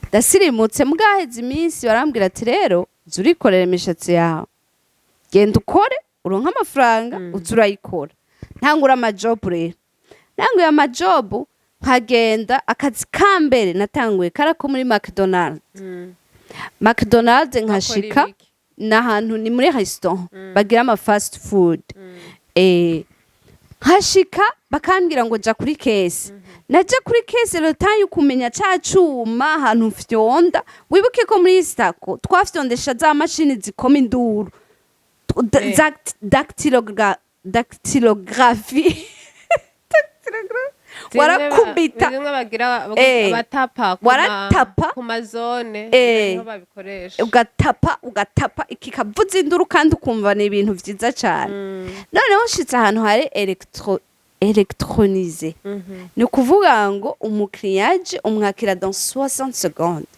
Ndasirimutse, mbwaheze iminsi barambwira ati: "Rero uza urikorera imishatsi yawe, genda ukore uronke amafaranga, uza urayikora." Ntangura amajob. Rero ntanguye amajob, nkagenda. Akazi ka mbere natanguye karako muri McDonald. McDonald, nkashika Bakora ibiki? Ni ahantu, ni muri restaurant bagira ama fast food. Nkashika bakambwira ngo ja kuri caisse. Naja kuri caisse, le temps yo kumenya ca cuma ahantu fyonda. Wibuke ko muri Istako twafyondesha za mashini zikoma induru. Za dactylographie. Warakubita. Zimwe bagira batapa Waratapa. ku mazone, niho babikoresha. Ugatapa, ugatapa, kikavuza induru kandi ukumva ni ibintu vyiza cane. Noneho nshitse ahantu hari électronisé, ni ukuvuga ngo umukiriya aje umwakira dans 60 secondes.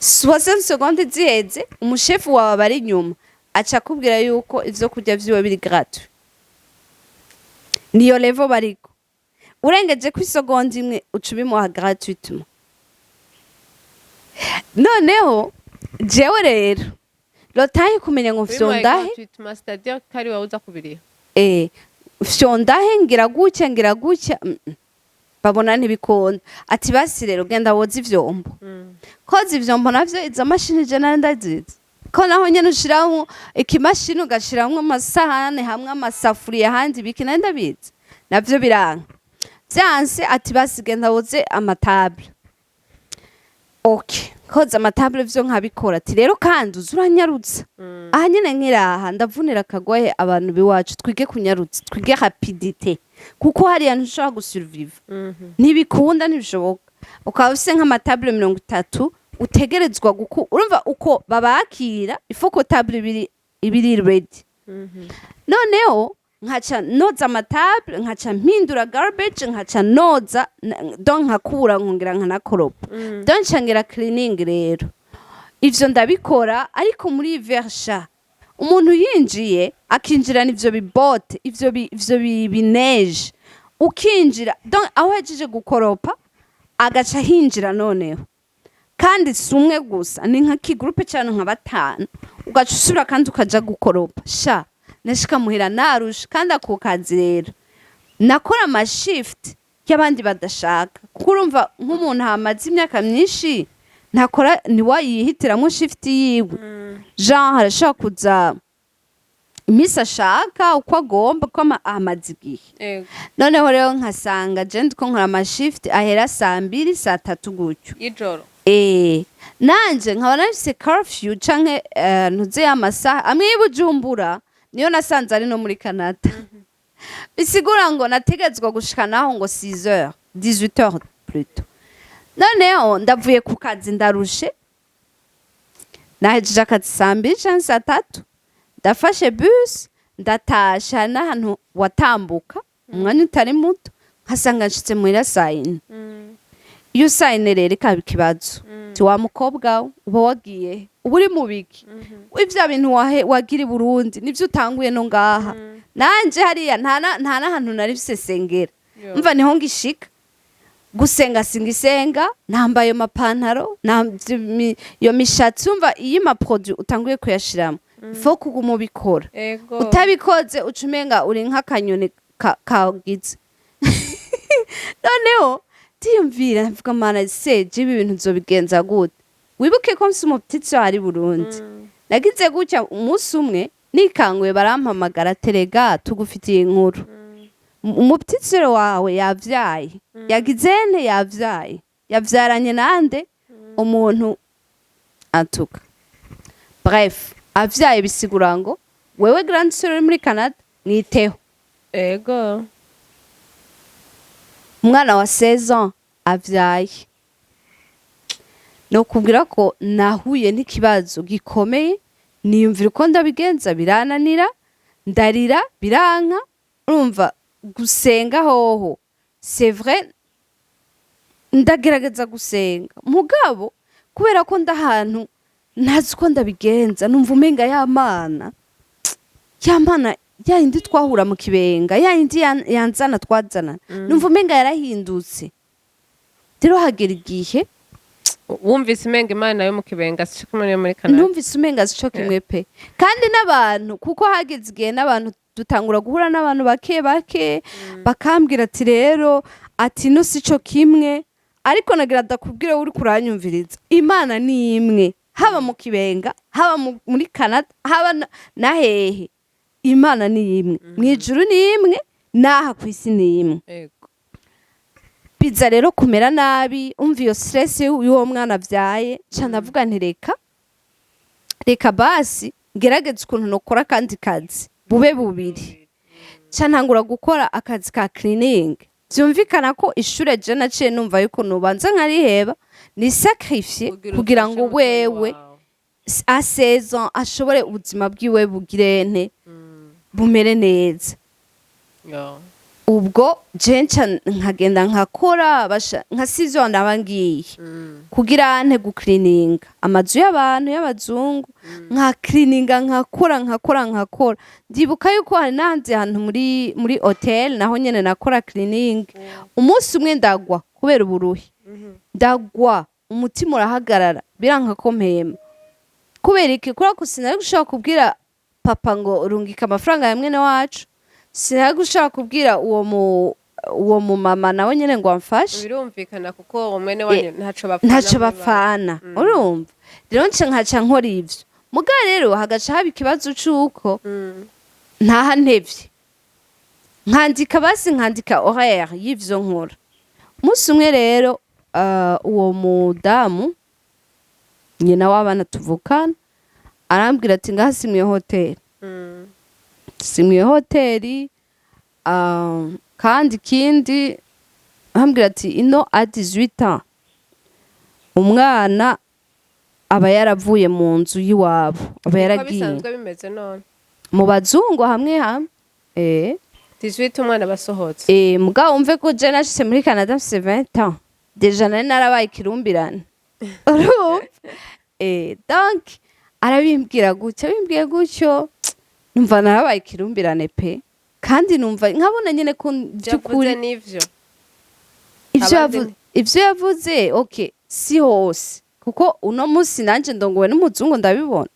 60 secondes ziheze, umushefu wawe aba ari inyuma, aca akubwira yuko ivyo kurya vyiwe biri gratuit. Niyo level bariko. Urengeje ku isegonda imwe, uca ubimuha gratuitement. Noneho jewe rero lotaye kumenya ngo fyondahe. Gratuitement, c'est-à-dire ko ari wowe uza kubiriha? Fyondahe, ngira gutya, ngira gutya, babona ntibikunda. Ati: "Basi rero genda woza ivyombo." Koza ivyombo navyo, izo mashini je nari ndazizi ko naho nyene ushiramwo ikimashini, ugashiramwo amasahani hamwe, amasafuriya ahandi, ibiki, nari ndabizi. Navyo biranka. Vyanse, ati: "Basi genda woze amatable." Okay, koza amatable vyo nkabikora. Ati: "Rero kandi uza uranyarutsa." Aha nyene nkiraha ndavunira akagohe abantu biwacu: twige kunyarutsa, twige rapidité, kuko hariya ntushobora gusurviva, ntibikunda, ntibishoboka. Ukaba ufise nk'amatable 30 utegerezwa guku, urumva uko babakira, ifo ko table ibiri ready. Noneho nkaca noza amatable, nkaca mpindura garbage, nkaca noza donc nkakura, nkongera nkanakoropa, donc nca ngira cleaning. Rero ivyo ndabikora, ariko muri versha umuntu yinjiye akinjirana ivyo bibote, ivyo bineje, ukinjira donc aho yajeje gukoropa, agaca hinjira. Noneho kandi si umwe gusa, ni nka kigroupe cyane, nka batanu, ugaca usubira kandi ukaja gukoropa. Sha, nashika muhira narusha. Kandi ako kazi rero nakora amashift y'abandi badashaka, kuko urumva nk'umuntu hamaze imyaka myinshi ntakora, niwayihitiramo shift yiwe. Jean arashobora kuza iminsi ashaka, uko agomba, ko amaze igihe. Noneho rero nkasanga je ndiko nkora amashift ahera saa 2, saa 3 gutyo. Y'ijoro? Nanje nkaba nafise curfew canke ntuze amasaha amwe y'i Bujumbura, niyo nasanze ari no muri Canada. Bisigura ngo nategetswe gushika naho ngo 6 heures, 18 heures plutôt. Noneho ndavuye ku kazi, ndarushe, nahejeje akazi saa 2 canke saa 3, ndafashe bus, ndatasha. Hari n'ahantu watambuka umwanya utari muto, nkasanga nshitse muhira saa 4. Iyo saa 4 rero ikaba ikibazo, ti: "Wa mukobwa we, uba wagiye, uba uri mu biki? Ivya bintu wagira i Burundi nivyo utanguye no ngaha?" Nanje hariya nta n'ahantu nari mfise sengera. Mva niho ngishika gusenga, singisenga, nambaye ayo mapantaro, iyo mishatsi. Umva, iyo amaproduit utanguye kuyashiramo, faut kuguma ubikora. Utabikoze uca umenga uri nk'akanyoni kagize. Noneho ndiyumvira, mvuga: "Mana se, ibi bintu nzobigenza gute?" Wibuke ko mfise umuptitsi hari Burundi. Nagize gutya umunsi umwe nikanguye, barampamagara: "Terega tugufitiye inkuru, umuptitsiro wawe yavyaye." Yagize nte? Yavyaye, yavyaranye nande? Umuntu atuka. Bref, avyaye bisigura ngo wewe grande sœur uri muri Canada, mwiteho. Umwana wa 16 ans avyaye, ni ukubwira ko nahuye n'ikibazo gikomeye. Niyumvira uko ndabigenza, birananira, ndarira, biranka. Urumva, gusenga hoho, c'est vrai, ndagerageza gusenga, mugabo kubera ko ndahantu ntazi uko ndabigenza, numva umenga ya Mana, ya Mana ya yindi twahura mu Kibenga, ya yindi yanzana twazana, numva umenga yarahindutse. Rero hagera igihe Wumvise umenga Imana yo mu Kibenga sico kimwe niyo muri Canada. Numvise umenga sico kimwe pe. Kandi n'abantu, kuko hageze igihe n'abantu dutangura guhura n'abantu bake bake, bakambwira ati: "Rero," ati, "no sico kimwe." Ariko nagira ndakubwire, uri kuranyumviriza, Imana ni imwe, haba mu Kibenga, haba muri Canada, haba na hehe, Imana ni imwe. Mu ijuru ni imwe, n'aha ku isi ni imwe. Biza rero kumera nabi, umva iyo stress y'uwo mwana avyaye, ca ndavuga nti: "Reka, reka basi ngerageze ukuntu nokora akandi kazi bube bubiri." Ca ntangura gukora akazi ka cleaning. Vyumvikana ko ishure je naciye numva yuko nobanza nkariheba, ni sacrifice kugira ngo ufashe mutoyi wewe wawe. À 16 ans ashobore ubuzima bwiwe bugire nte, bumere neza. Ubwo je nca nkagenda nkakora basha nka 6 ndaba ngiye kugira nte, guklininga amazu y'abantu y'abazungu, nkaklininga, nkakora, nkakora, nkakora. Ndibuka yuko hari n'ahandi hantu muri hotel, naho nyene nakora cleaning. Umunsi umwe ndagwa kubera uburuhi, ndagwa, umutima urahagarara, biranka ko mpema. Kubera iki? Kubera ko sinari gushobora kubwira papa ngo rungika amafaranga ya mwene wacu, sinari gushobora kubwira uwo mu mama nawe nyene ngo amfashe. Birumvikana, kuko mwene wanyu ntaco bapfana. Ntaco muri. Bapfana. Urumva rero nca nkaca nkora ivyo, muga rero hagaca haba ikibazo c'uko ntaha ntevye, nkandika basi, nkandika horaire y'ivyo nkora. Umunsi umwe rero uwo mudamu nyina w'abana tuvukana arambwira ati: "Ngaha si mwiyo hoteli, si mwiyo hoteli." Kandi ikindi arambwira ati: "Ino à 18 ans umwana aba yaravuye mu nzu y'iwabo, aba Uko yaragiye." Bisanzwe bimeze none? Mu bazungu hamwe hamwe. 18 umwana basohotse. Mugabo wumve ko je nashitse muri Canada mfise 20 ans, déjà nari narabaye ikirumbirane, urumva? Donc arabimbwira gutyo, abimbwiye gutyo, numva narabaye ikirumbirane pe. Kandi numva nkabona nyene ko Vyavuze vy'ukuri nivyo. Ivyo Abandi ivyo yavuze, okay, si hose, kuko uno munsi nanje ndongowe n'umuzungu, ndabibona.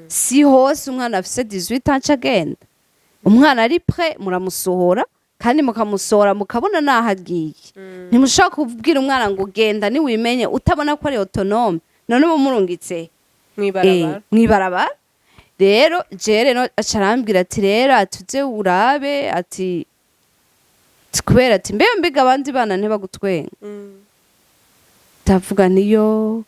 Si hose umwana afise 18 ans aca agenda. Umwana ari prêt, muramusohora, kandi mukamusohora mukabona naho agiye. Ntimushobora kubwira umwana ngo genda niwimenye, utabona ko ari autonome. None uba murungitse Mw'ibarabara. Mw'ibarabara. Rero je rero aca arambwira ati: "Rero atuze urabe," ati, kubera ati: "Mbe mbega abandi bana ntibagutwenga?" Ndavuga: "Niyo,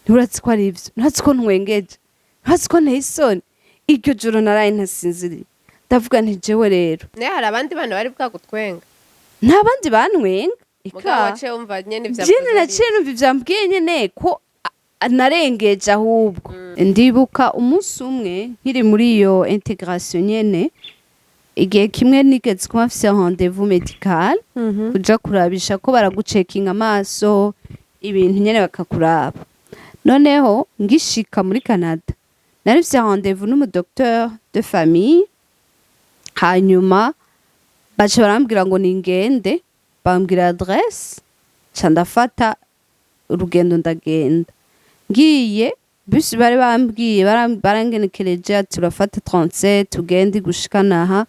nturatsi ko ari ivyo, nturatsi ko ntwengeje, nturatsi ko nteye isoni." Iryo joro naraye ntasinziriye. Ndavuga nti: "Jewe rero." Ne hari abandi bana bari bwagutwenga? Nta bandi bantwenga. Mugabo Ika waciye wumva nyene ivyo jene avuze ari naciye numva ivyambwiye nyene ko narengeje ahubwo. Ndibuka umunsi umwe nkiri muri iyo intégration nyene, igihe kimwe nigeze kuba mfise rendez-vous médical, kuja kurabisha ko baragucekinga amaso, ibintu nyene bakakuraba. Noneho ngishika muri Canada nari mfise rendez-vous n'umudocteur de famille. Hanyuma baca barambwira ngo ningende, bambwira adresse, ca ndafata urugendo, ndagenda. Ngiye bisi bari bambwiye, barangenekereje ati: "Urafata 37 ugende gushika naha."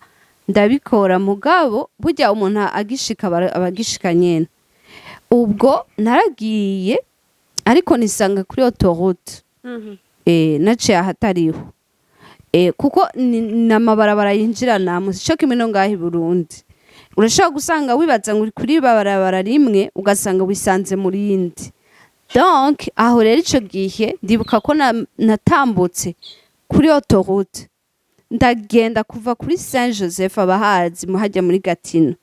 Ndabikora, mugabo burya umuntu agishika aba agishika nyene. Ubwo naragiye, ariko nisanga kuri autoroute. Naciye ahatariho, kuko ni amabarabara yinjiranamo, sico kimwe no ngaha i Burundi. Urashobora gusanga wibaza ngo uri kuri barabara rimwe, ugasanga wisanze mu rindi. Donc aho rero ico gihe ndibuka ko natambutse kuri autoroute, ndagenda kuva kuri Saint Joseph, abahazi muhajya muri Gatineau,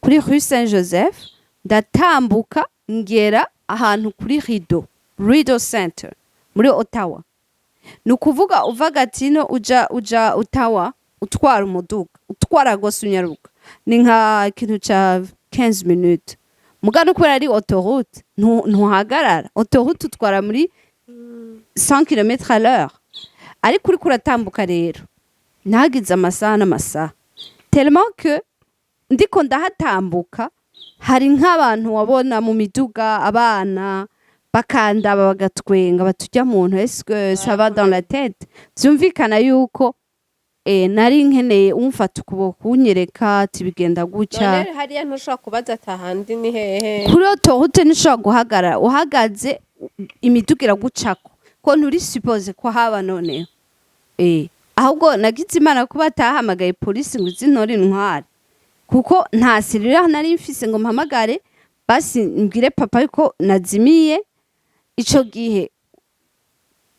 kuri rue Saint Joseph, ndatambuka ngera ahantu kuri Rideau Center muri Ottawa. Ni ukuvuga uva Gatineau uja Ottawa, utwara umuduga, utwara gose, unyaruka, ni nka ikintu ca 15 minutes. Muga no kubera ari autoroute, ntuhagarara. Autoroute utwara muri 100 km à l'heure, ariko uriko uratambuka. Rero nagize amasaha n'amasaha, tellement que ndiko ndahatambuka. Hari nk'abantu wabona mu miduga, abana bakandaba, bagatwenga, batujya muntu, est-ce que ça va dans la tête? Vyumvikana yuko nari nkeneye umfata ukuboko, unyereka ati bigenda gutya. None hariya ntushobora kubaza ati ahandi ni hehe? Kuri autoroute ntushobora guhagarara. Uhagaze, imiduga iragucako, ko nturi supposé ko haba. Noneho ahubwo nagize Imana kuba atahamagaye polisi ngo izi ntore intware, kuko nta cellulaire nari mfise ngo mpamagare basi mbwire papa yuko nazimiye. Ico gihe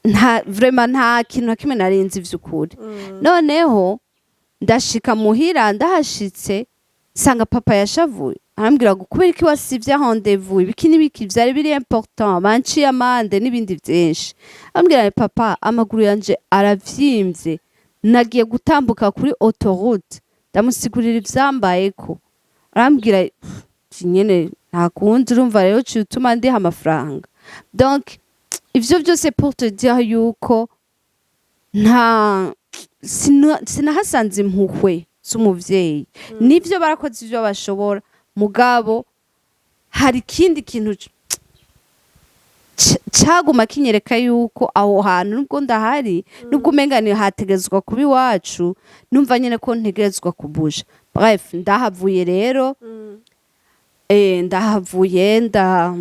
nta, vraiment, nta kintu na kimwe nari nzi vy'ukuri. Noneho ndashika muhira, ndahashitse nsanga papa yashavuye, arambwira ngo kubera iki wasivye rendez-vous, ibiki n'ibiki vyari biri important, banciye amande n'ibindi vyinshi. Ambwira nti: "Papa, amaguru yanje aravyimbye, nagiye gutambuka kuri autoroute." Ndamusigurira ivyambayeko, arambwira ati: "Nyene nta kundi, urumva rero uciye utuma ndiha amafaranga." Donc ivyo vyose pour te dire yuko nta sinahasanze impuhwe z'umuvyeyi. Nivyo, barakoze ivyo bashobora, mugabo hari ikindi kintu caguma kinyereka yuko aho hantu, nubwo ndahari, nubwo umenga ni hategezwa kuba iwacu, numva nyene ko ntegerezwa kubuja. Bref, ndahavuye rero, ndahavuye, nda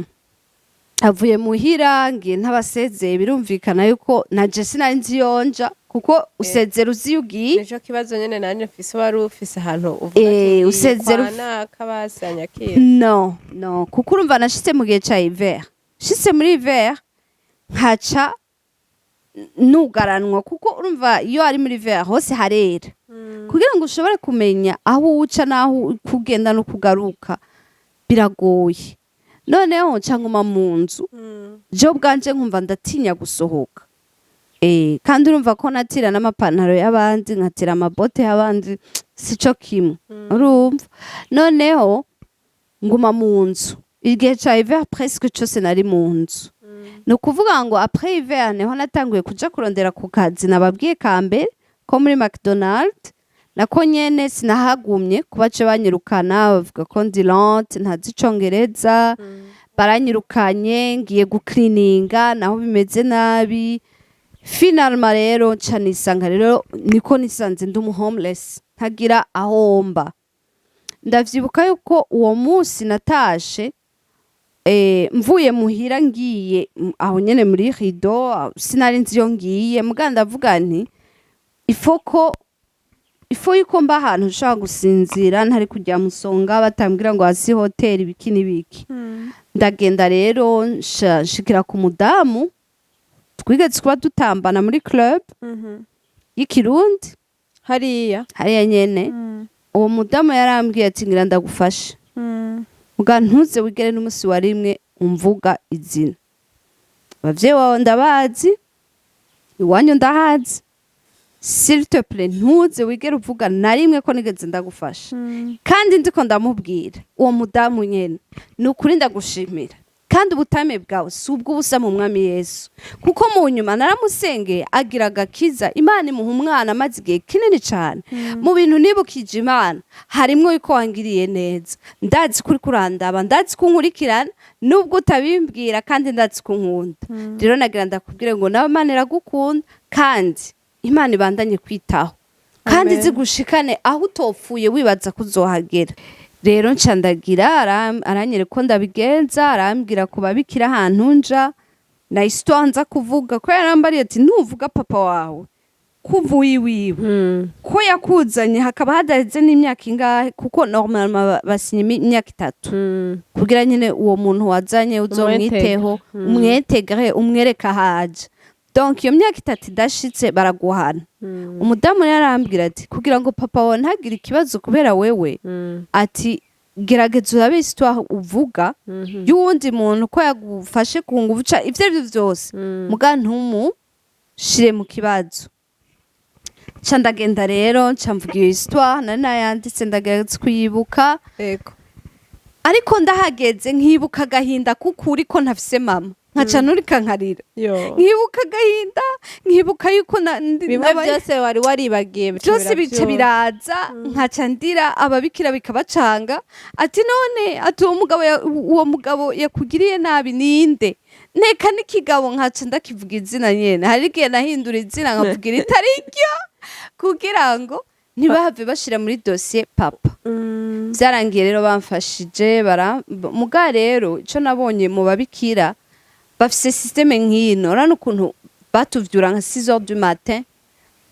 havuye muhira ngiye ntabasezeye. Birumvikana yuko naje sinari nzi iyo nja, kuko usezera uzi iyo ugiye. Nico kibazo nyene nanje mfise. Wari ufise ahantu uvuga Eh, ati ngiye usezera kwa naka, basi anyakira? No, kuko urumva nashitse mu gihe ca hiver, shitse muri hiver nkaca nugaranwa, kuko urumva iyo ari muri hiver hose harera. Kugira ngo ushobore kumenya aho uca n'aho kugenda no kugaruka biragoye. Noneho nca nguma mu nzu, je ubwanje nkumva ndatinya gusohoka. Kandi urumva ko natira n'amapantaro y'abandi, nkatira amabote y'abandi, sico kimwe, urumva. Noneho nguma mu nzu igihe ca hiver, presque cose nari mu nzu. Ni ukuvuga ngo après hiver niho natanguye kuja kurondera ku kazi nababwiye ka mbere ko muri McDonald. Nako nyene sinahagumye, kuba ce banyirukana, bavuga ko ndi lente, ntazi icongereza. Baranyirukanye, ngiye guklininga naho bimeze nabi. Finalement rero nca nisanga rero, niko nisanze ndi umu homeless, ntagira aho mba. Ndavyibuka yuko uwo munsi natashe, mvuye muhira ngiye aho nyene muri Rideau, sinari nzi iyo ngiye, muga ndavuga nti ifoko ifo yuko mba ahantu nshobora gusinzira, ntari kujya musonga, batambwira ngo hasi hoteli, ibiki n'ibiki. Ndagenda rero, nshikira ku mudamu twigeze kuba dutambana muri club y'ikirundi. Hariya? Hariya nyene. Uwo mudamu yarambwiye ati: "Ngira ndagufashe, muga ntuze wigere n'umunsi wa rimwe umvuga izina. Abavyeyi wawe ndabazi, iwanyu ndahazi. S'il te plaît, ntuze wigere uvuga na rimwe ko nigeze ndagufasha." Kandi ndiko ndamubwira uwo mudamu nyene: "Ni ukuri ndagushimira, kandi ubutame bwawe si ubw'ubusa mu Mwami Yesu." Kuko mu nyuma naramusengeye, agira agakiza, Imana imuha umwana amaze igihe kinini cyane. Mu bintu nibukije Imana harimwo yuko wangiriye neza. Ndazi ko uriko urandaba, ndazi ko unkurikirana nubwo utabimbwira, kandi ndazi ko unkunda. Rero nagira ndakubwire ngo nawe Imana iragukunda, kandi Imana ibandanye kwitaho, kandi Amen. zigushikane aho utopfuye wibaza ko uzohagera. Rero nca ndagira, aranyereka ko ndabigenza, arambwira ku babikira ahantu nja na histoire nza kuvuga, ko yarambariye ati: "Nuvuga papa wawe kuvuye iwiwe, ko yakuzanye, hakaba hadaheze n'imyaka ingahe," kuko normalement basinya imyaka 3 kugira nyine uwo muntu wazanye uzomwiteho, umwetegere, umwereke ahaje. Donc iyo myaka 3 idashitse baraguhana. Umudamu rero arambwira ati: "Kugira ngo papa wawe ntagire ikibazo kubera wewe," ati, "gerageza urabe histoire uvuga y'uwundi muntu ko yagufashe ku nguvu, ca ivyo arivyo vyose, muga ntumushire mu kibazo." Nca ndagenda rero, nca mvuga iyo histoire nari nayanditse, ndagerageza kuyibuka. Ariko ndahageze nkibuka agahinda k'ukuri ko ntafise mama, Nkaca nurika nkarira, Yo. nkibuka agahinda, nkibuka yuko bimwe nabaye byose wari waribagiye bica byose bica biravyura. Biraza, nkaca ndira, ababikira bikabacanga, ati none, ati uwo mugabo yakugiriye nabi ninde? Nteka n'ikigabo, nkaca ndakivuga izina nyene. Hari igihe nahindura izina nkavuga iritari ryo kugira ngo ntibahave bashira muri dosiye papa. Byarangiye rero bamfashije bara muga. Rero ico nabonye mu babikira, bafise système nk'ino. Urabona ukuntu batuvyura nka 6 heures du matin,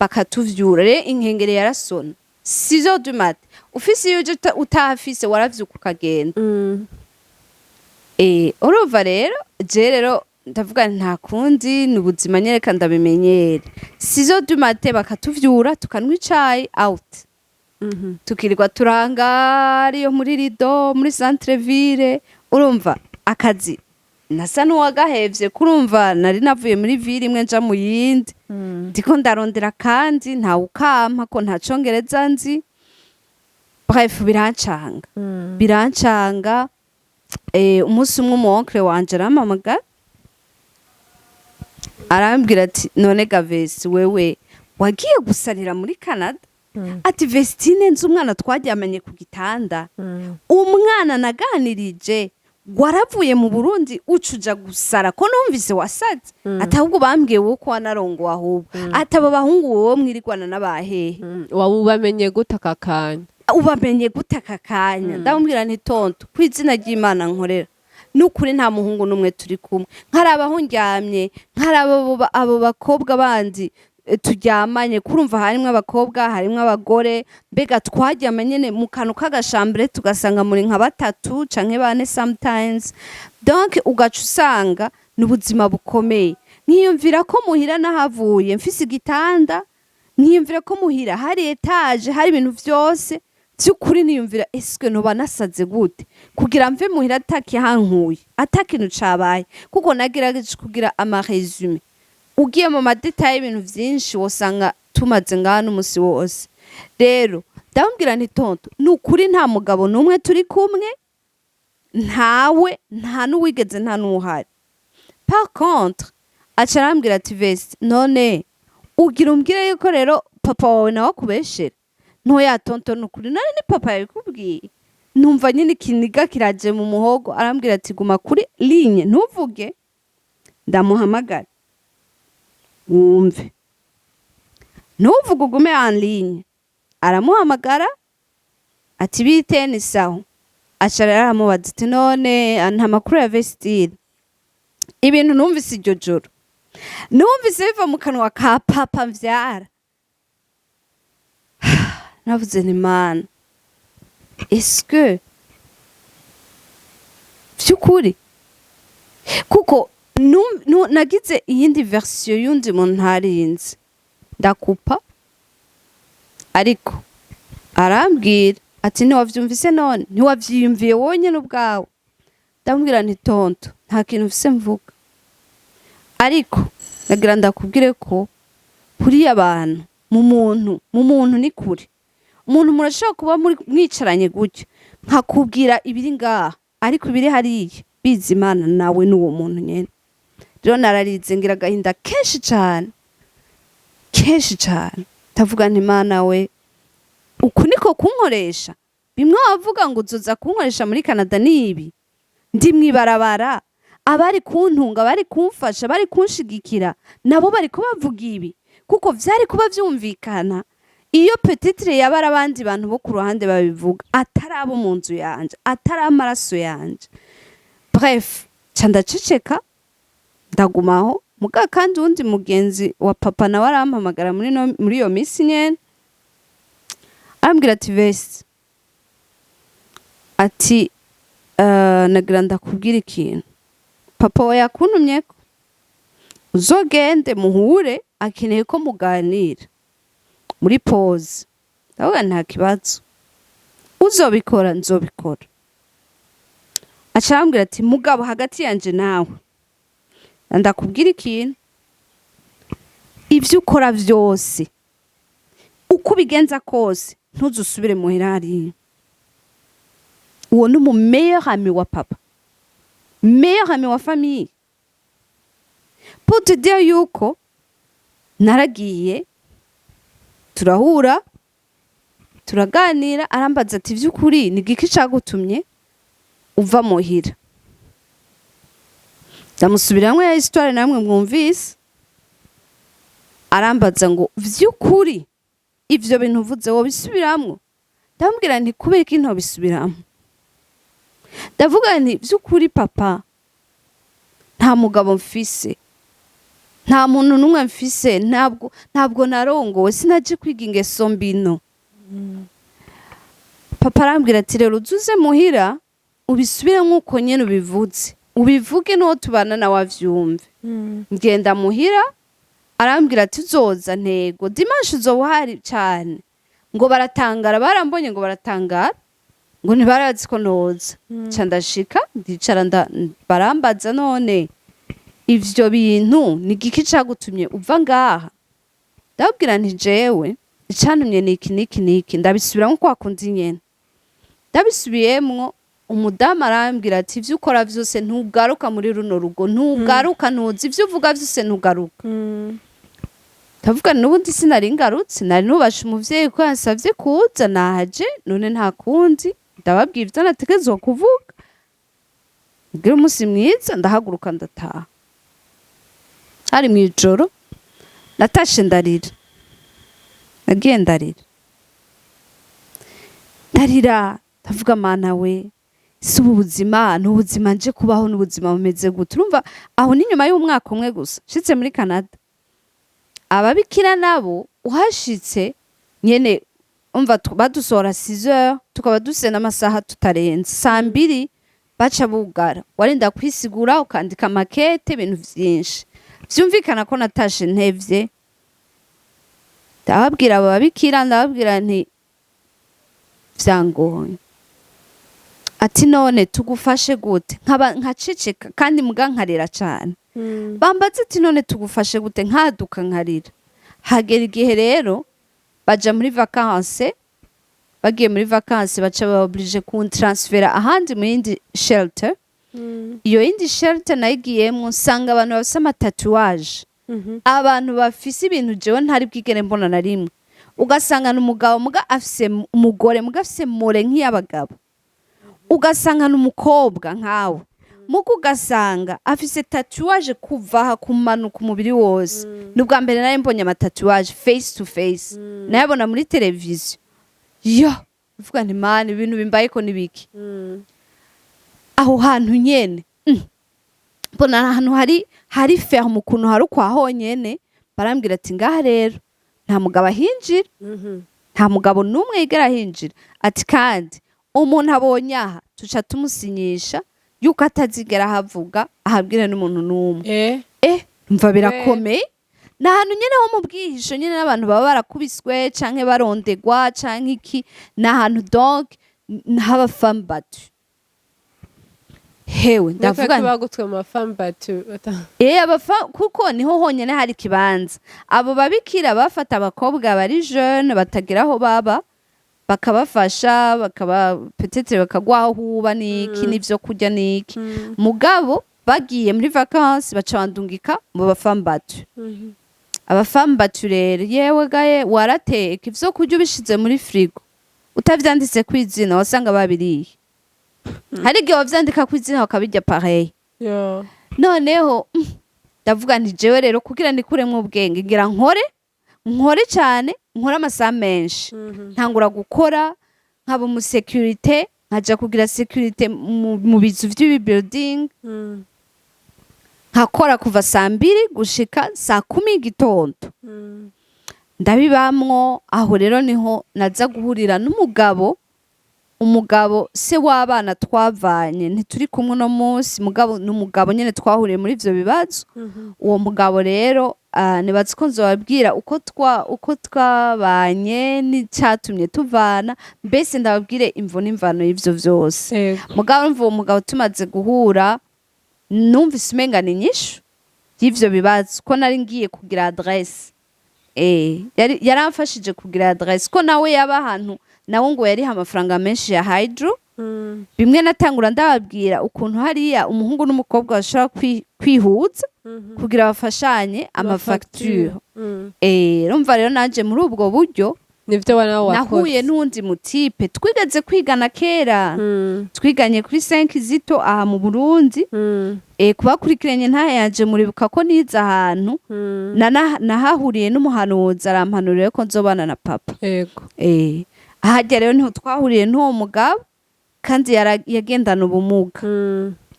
bakatuvyura rero inkengeri yarasona 6 heures du matin. Ufise iyo uje, utahafise waravyuka ukagenda. Urumva rero, je rero ndavuga nti nta kundi, ni ubuzima, nyereka ndabimenyere. 6 heures du matin bakatuvyura, tukanywa icayi, out. Tukirirwa turangara iyo muri rido muri centre ville. Urumva akazi nasa n'uwagahevye, kurumva nari navuye muri ville imwe nja mu yindi, ndiko ndarondera kandi ntawe ukampa ko nta congereza nzi. Bref, birancanga, birancanga. Umunsi umwe umu oncle wanje arampamagara, arambwira ati: "None Gavesi, wewe wagiye gusarira muri Canada?" Ati: "Vestine, nzi umwana twaryamanye ku gitanda, umwana naganirije, waravuye mu Burundi uca uja gusara, ko numvise wasaze?" Ati: "Ahubwo bambwiye wowe ko wanarongowe." Ahubwo ati: "Abo bahungu wowe mwirigwana n'abahehe?" Waba ubamenye gute aka kanya? Ubamenye gute aka kanya? Ndamubwira nti: "Tonto, ku izina ry'Imana nkorera, nukuri nta muhungu n'umwe turi kumwe. Nkaraba aho ndyamye, nkaraba abo bakobwa bandi turyamanye." Kurumva harimwo abakobwa, harimwo abagore, mbega twaryamanye nyene mu kantu k'agashambure, tugasanga muri nka batatu canke bane sometimes. Donc ugaca usanga ni ubuzima bukomeye. Nkiyumvira ko muhira nahavuye mfise igitanda, nkiyumvira ko muhira hari étage, hari ibintu vyose. Vy'ukuri niyumvira: eske noba nasaze gute kugira mve muhira atakihankuye, atakintu cabaye? Kuko nagerageje kugira ama résumé, ugiye mu ma détails y'ibintu vyinshi wosanga tumaze ngaha n'umusi wose. Rero ndamubwira nti: "Tonto, ni ukuri nta mugabo n'umwe turi kumwe, ntawe, nta n'uwigeze, nta n'uwuhari." Par contre aca arambwira ati: "Veste, none ugira umbwire yuko rero papa wawe nawe akubeshera?" "Ntoya tonto, ni ukuri." "None ni papa yabikubwiye?" Numva nyine ikiniga kiraje mu muhogo. Arambwira ati: "Guma kuri ligne, ntuvuge, ndamuhamagara wumve, ntuvuge, ugume en ligne." Aramuhamagara ati: "Bite?" "Ni sawa." Aca rero aramubaza ati: "None nta makuru ya Vestine?" Ibintu numvise iryo joro, numvise biva mu kanwa ka papa mvyara, navuze nti: "Mana, eske vy'ukuri?" Kuko nagize iyindi version y'undi muntu ntarinzi, ndakupa. Ariko arambwira ati: "Ntiwavyumvise? None ntiwavyiyumviye wonyene ubwawe?" Ndamubwira nti: "Tonto, nta kintu mfise mvuga, ariko nagira ndakubwire ko kuriya abantu mu muntu ni kure. Umuntu murashobora kuba muri mwicaranye gutya, nkakubwira ibiri ngaha, ariko ibiri hariya bizi Imana nawe n'uwo muntu nyene." Rero nararize, ngira agahinda kenshi cane, kenshi cane. Ndavuga nti: "Imana we, uku niko kunkoresha? Bimwe wavuga ngo uzoza kunkoresha muri Canada nibi? Ndi mwibarabara, abari kuntunga, bari kumfasha, bari kunshigikira, nabo bariko bavuga ibi." Kuko vyari kuba vyumvikana iyo peut-être yaba ari abandi bantu bo ku ruhande babivuga, atari abo mu nzu yanje, atari amaraso yanje. Bref, ca ndaceceka, ndagumaho. Muga kandi uwundi mugenzi wa papa nawe arampamagara muri no, muri iyo misi nyene, arambwira ati: "Vesi," ati, "nagira ndakubwira ikintu. Papa we yakuntumyeko, uzogende muhure, akeneye ko muganira muri pause." Ndavuga: "Nta kibazo, uzobikora nzobikora." Aca arambwira ati: "Mugabo hagati yanje nawe, ndakubwira ikintu: ivyo ukora vyose, uko ubigenza kose, ntuzusubire muhira hariya." Uwo ni umu meilleur ami wa papa, meilleur ami wa famille. Pour te dire yuko naragiye, turahura, turaganira, arambaza ati: "Vy'ukuri ni giki cagutumye uva muhira?" Ndamusubiramwo ya histoire namwe mwumvise. Arambaza ngo: "Vy'ukuri ivyo bintu uvuze wobisubiramwo?" Ndamubwira nti: "Kubera iki ntobisubiramwo?" Ndavuga nti: "Vy'ukuri papa, nta mugabo mfise, nta muntu n'umwe mfise, ntabwo narongowe, sinaje kwiga ingeso mbino." Papa arambwira ati: "Rero uzuze muhira ubisubire nk'uko nyene ubivuze, ubivuge n'uwo tubana nawe avyumve." Ngenda muhira, arambwira ati: "Uzoza ntego dimanche, uzoba uhari cane." Ngo baratangara, barambonye ngo baratangara, ngo ntibarazi ko noza. Ca ndashika, ndicara, barambaza: "None ivyo bintu ni giki cagutumye uva ngaha?" Ndababwira nti: "Jewe icantumye ni iki niki niki." Ndabisubiramwo kwa kundi nyene, ndabisubiyemwo. Umudamu arambwira ati: "Ivyo ukora vyose, ntugaruka muri runo rugo, ntugaruka, ntuzi ivyo uvuga vyose, ntugaruka." Ndavuga: "N'ubundi sinari ngarutse, nari nubashe umuvyeyi ko yansavye kuza, naje none nta kundi." Ndababwira ivyo nategerezwa kuvuga, mbwira umunsi mwiza, ndahaguruka ndataha. Hari mw'ijoro, natashe ndarira, nagiye ndarira, ndarira, ndavuga: "Mana we, si ubu buzima, ni ubuzima nje kubaho, n'ubuzima bumeze gute?" Urumva aho ni nyuma y'umwaka umwe gusa nshitse muri Canada. Ababikira nabo uhashitse nyene, umva, badusohora 6 heures, tukaba dufise n'amasaha tutarenze saa mbiri baca bugara, warinda kwisigura, ukandika makete, ibintu vyinshi. Vyumvikana ko natashe ntevye. Ndababwira abo babikira, ndababwira nti: "Vyangoye." Ati: "None tugufashe gute?" Nkaba nkaceceka kandi muga nkarira cane. Bambaza ati: "None tugufashe gute?" Nkaduka nkarira. Hagera igihe rero baja muri vacances. Bagiye muri vacances, baca ba obligé kuntransfera ahandi mu yindi shelter. Iyo yindi shelter nayigiyemwo, nsanga abantu bafise ama tatouages, abantu bafise ibintu jewe ntari bwigere mbona na rimwe. Ugasanga ni umugabo muga afise umugore, muga afise more nk'iy'abagabo, ugasanga ni umukobwa nkawe muga ugasanga afise tatouage kuva aha kumanuka umubiri wose. Ni ubwa mbere nari mbonye ama tatouages face to face, nayabona muri televiziyo. Yo uvuga nti: "Mana, ibintu bimbayeko nibiki?" Aho hantu nyene, mbona ahantu hari ferme ukuntu hari ukwa honyene. Barambwira ati: "Ngaha rero nta mugabo ahinjira, nta mugabo n'umwe yigera ahinjira." Ati: "Kandi umuntu abonye aha, tuca tumusinyisha yuko atazigera ahavuga, ahabwire n'umuntu n'umwe." Eh, mva birakomeye. Ni ahantu nyene ho mu bwihisho nyene, n'abantu baba barakubiswe canke barondegwa canke iki. Ni ahantu donc haba femme battue. Hewe, ndavuga ndavuga nti bagutswe mu ma femmes battues. Eh, abafa kuko niho honyene hari ikibanza. Abo babikira bafata abakobwa bari jeune batagira aho baba, bakabafasha, bakaba peut-être bakaguha aho uba n'iki n'ivyo kurya n'iki. Mugabo bagiye muri vacances, baca bandungika mu ba femmes battues. Aba femmes battues rero, yewe gaye, warateka ivyo kurya ubishize muri frigo utavyanditse kw'izina, wasanga babiriye. Hari igihe wavyandika kw'izina bakabirya pareil. Yo. Noneho ndavuga nti: "Jewe rero kugira nikuremwo ubwenge, ngira nkore, nkore cyane, nkore amasaha menshi." Ntangura gukora, nkaba umu sécurité, nkaja kugira sécurité mu bizu vy'ibi building. Nkakora kuva saa 2 gushika saa 10 y'igitondo. Ndabibamwo. Aho rero niho naza guhurira n'umugabo, umugabo se w'abana twavanye, ntituri kumwe uno munsi, mugabo ni umugabo nyene twahuriye muri ivyo bibazo. Uwo mugabo rero, nibaza ko nzobabwira uko twabanye n'icyatumye tuvana, mbese ndababwire imvo n'imvano y'ivyo vyose. Mugabo mva uwo mugabo tumaze guhura, numvise umenga ni inyishu y'ivyo bibazo, ko nari ngiye kugira adresse. Yaramfashije kugira adresse, ko nawe yaba ahantu, nawe ngo yariha amafaranga menshi ya hydro. Bimwe natangura ndababwira ukuntu hariya umuhungu n'umukobwa bashobora kwihuza. kugira bafashanye amafacture. Urumva rero, nanje muri ubwo buryo Nivyo wa nawe wakoze. nahuye n'uwundi mutipe twigeze kwigana kera. Twiganye kuri Saint Kizito aha mu Burundi. Kubakurikiranye ntahe yanje, muribuka ko nize ahantu nahahuriye n'umuhanuzi, arampanurira ko nzobana na papa. Ahajya rero niho twahuriye n'uwo mugabo, kandi yagendana ubumuga.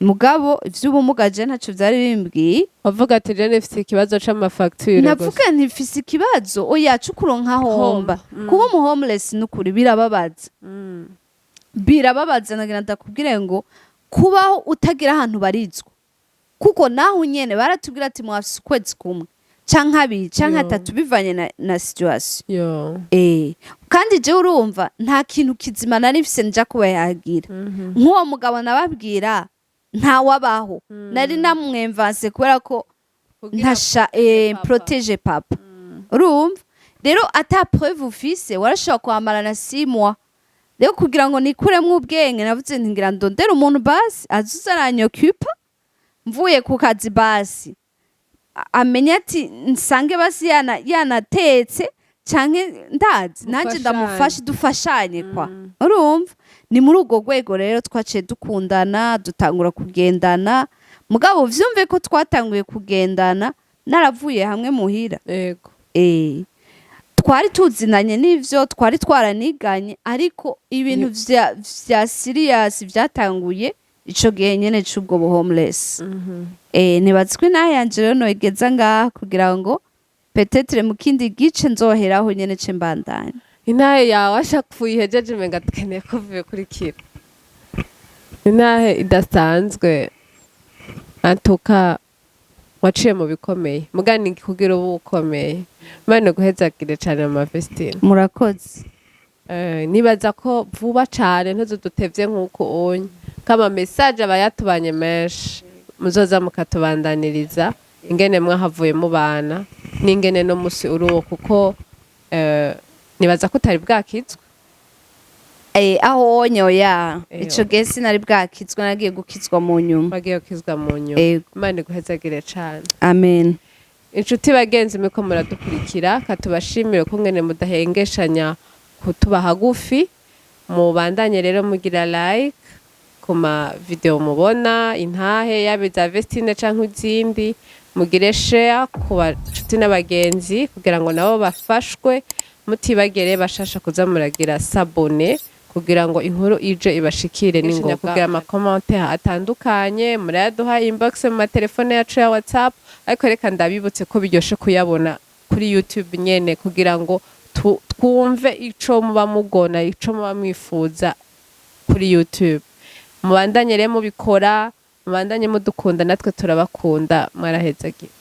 Mugabo ivy'ubumuga je ntaco vyari bimbwiye. Wavuga ati: "Je nifise ikibazo c'amafacture gusa." Navuga nti mfise ikibazo, oya, cukuronka homba. Kuba umu homeless nukuri birababaza. Birababaza. Nagira ndakubwire ngo kubaho utagira ahantu barizwa, kuko naho nyene baratubwira ati: "Mwafise ukwezi kumwe canke abiri canke Yo. atatu, bivanye na situation." Yo. Kandi jewe urumva nta kintu kizima nari mfise nja kubayagira. Nk'uwo mugabo nababwira, ntawabaho, nari namwemvanse kubera ko Kugira ntasha papa. Protéger papa. Urumva rero, ata preuve ufise, warashobora kuhamara na 6 mois. Rero kugira ngo nikuremwo ubwenge, navuze nti: "Ngira ndondere umuntu basi azuza aranyokupa mvuye ku kazi, basi amenye ati nsange basi yanatetse canke ndazi nanje Mufashanye. ndamufashe, dufashanye kwa." Urumva, ni muri urwo rwego rero twaciye dukundana, dutangura kugendana. Mugabo vyumve ko twatanguye kugendana naravuye hamwe muhira. Twari tuzinanye n'ivyo, twari twaraniganye, ariko ibintu vya serious vyatanguye ico gihe nyene c'ubwo bu homeless. Nibaza ko inaha yanje rero noigeza ngaha, kugira ngo peut-être mu kindi gice nzoheraho nyene ce mbandanya. Intahe yawe ashaka uyihejeje, umenga dukeneye ko bikurikira. Intahe idasanzwe antuka, waciye mu bikomeye, mugani kugira ubu ukomeye. Imana guhezagire cane, mama Vestine. Murakoze. Nibaza ko vuba cane ntuzudutevye nk'uko unye kama message aba yatubanye menshi, muzoza mukatubandaniriza ingene mwahavuye mubana n'ingene no musi uruwo, kuko nibaza ko utari bwakizwe. Aho onye oya. Ico gihe sinari bwakizwe, nagiye gukizwa mu nyuma. Wagiye gukizwa mu nyuma. Ego. Imana iguhezagire cane. Amen. Inshuti bagenzi muriko muradukurikira, katubashimire ko ngene mudahengeshanya kutuba hagufi. Mubandanye rero mugira like ku ma video mubona intahe yaba iza Vestine canke izindi, mugire share ku bacuti n'abagenzi kugira ngo nabo bafashwe. Mutibagere bashasha kuza muragira s'abonner kugira ngo inkuru ije ibashikire n'ingoga, kugira ama commentaire atandukanye murayaduha inbox mu matelefone yacu ya WhatsApp. Ariko reka ndabibutse ko biryoshe kuyabona kuri YouTube nyene, kugira ngo twumve ico muba mugona, ico muba mwifuza kuri YouTube. Mubandanye rero mubikora, mubandanye mudukunda, natwe turabakunda. Mwarahezagiwe.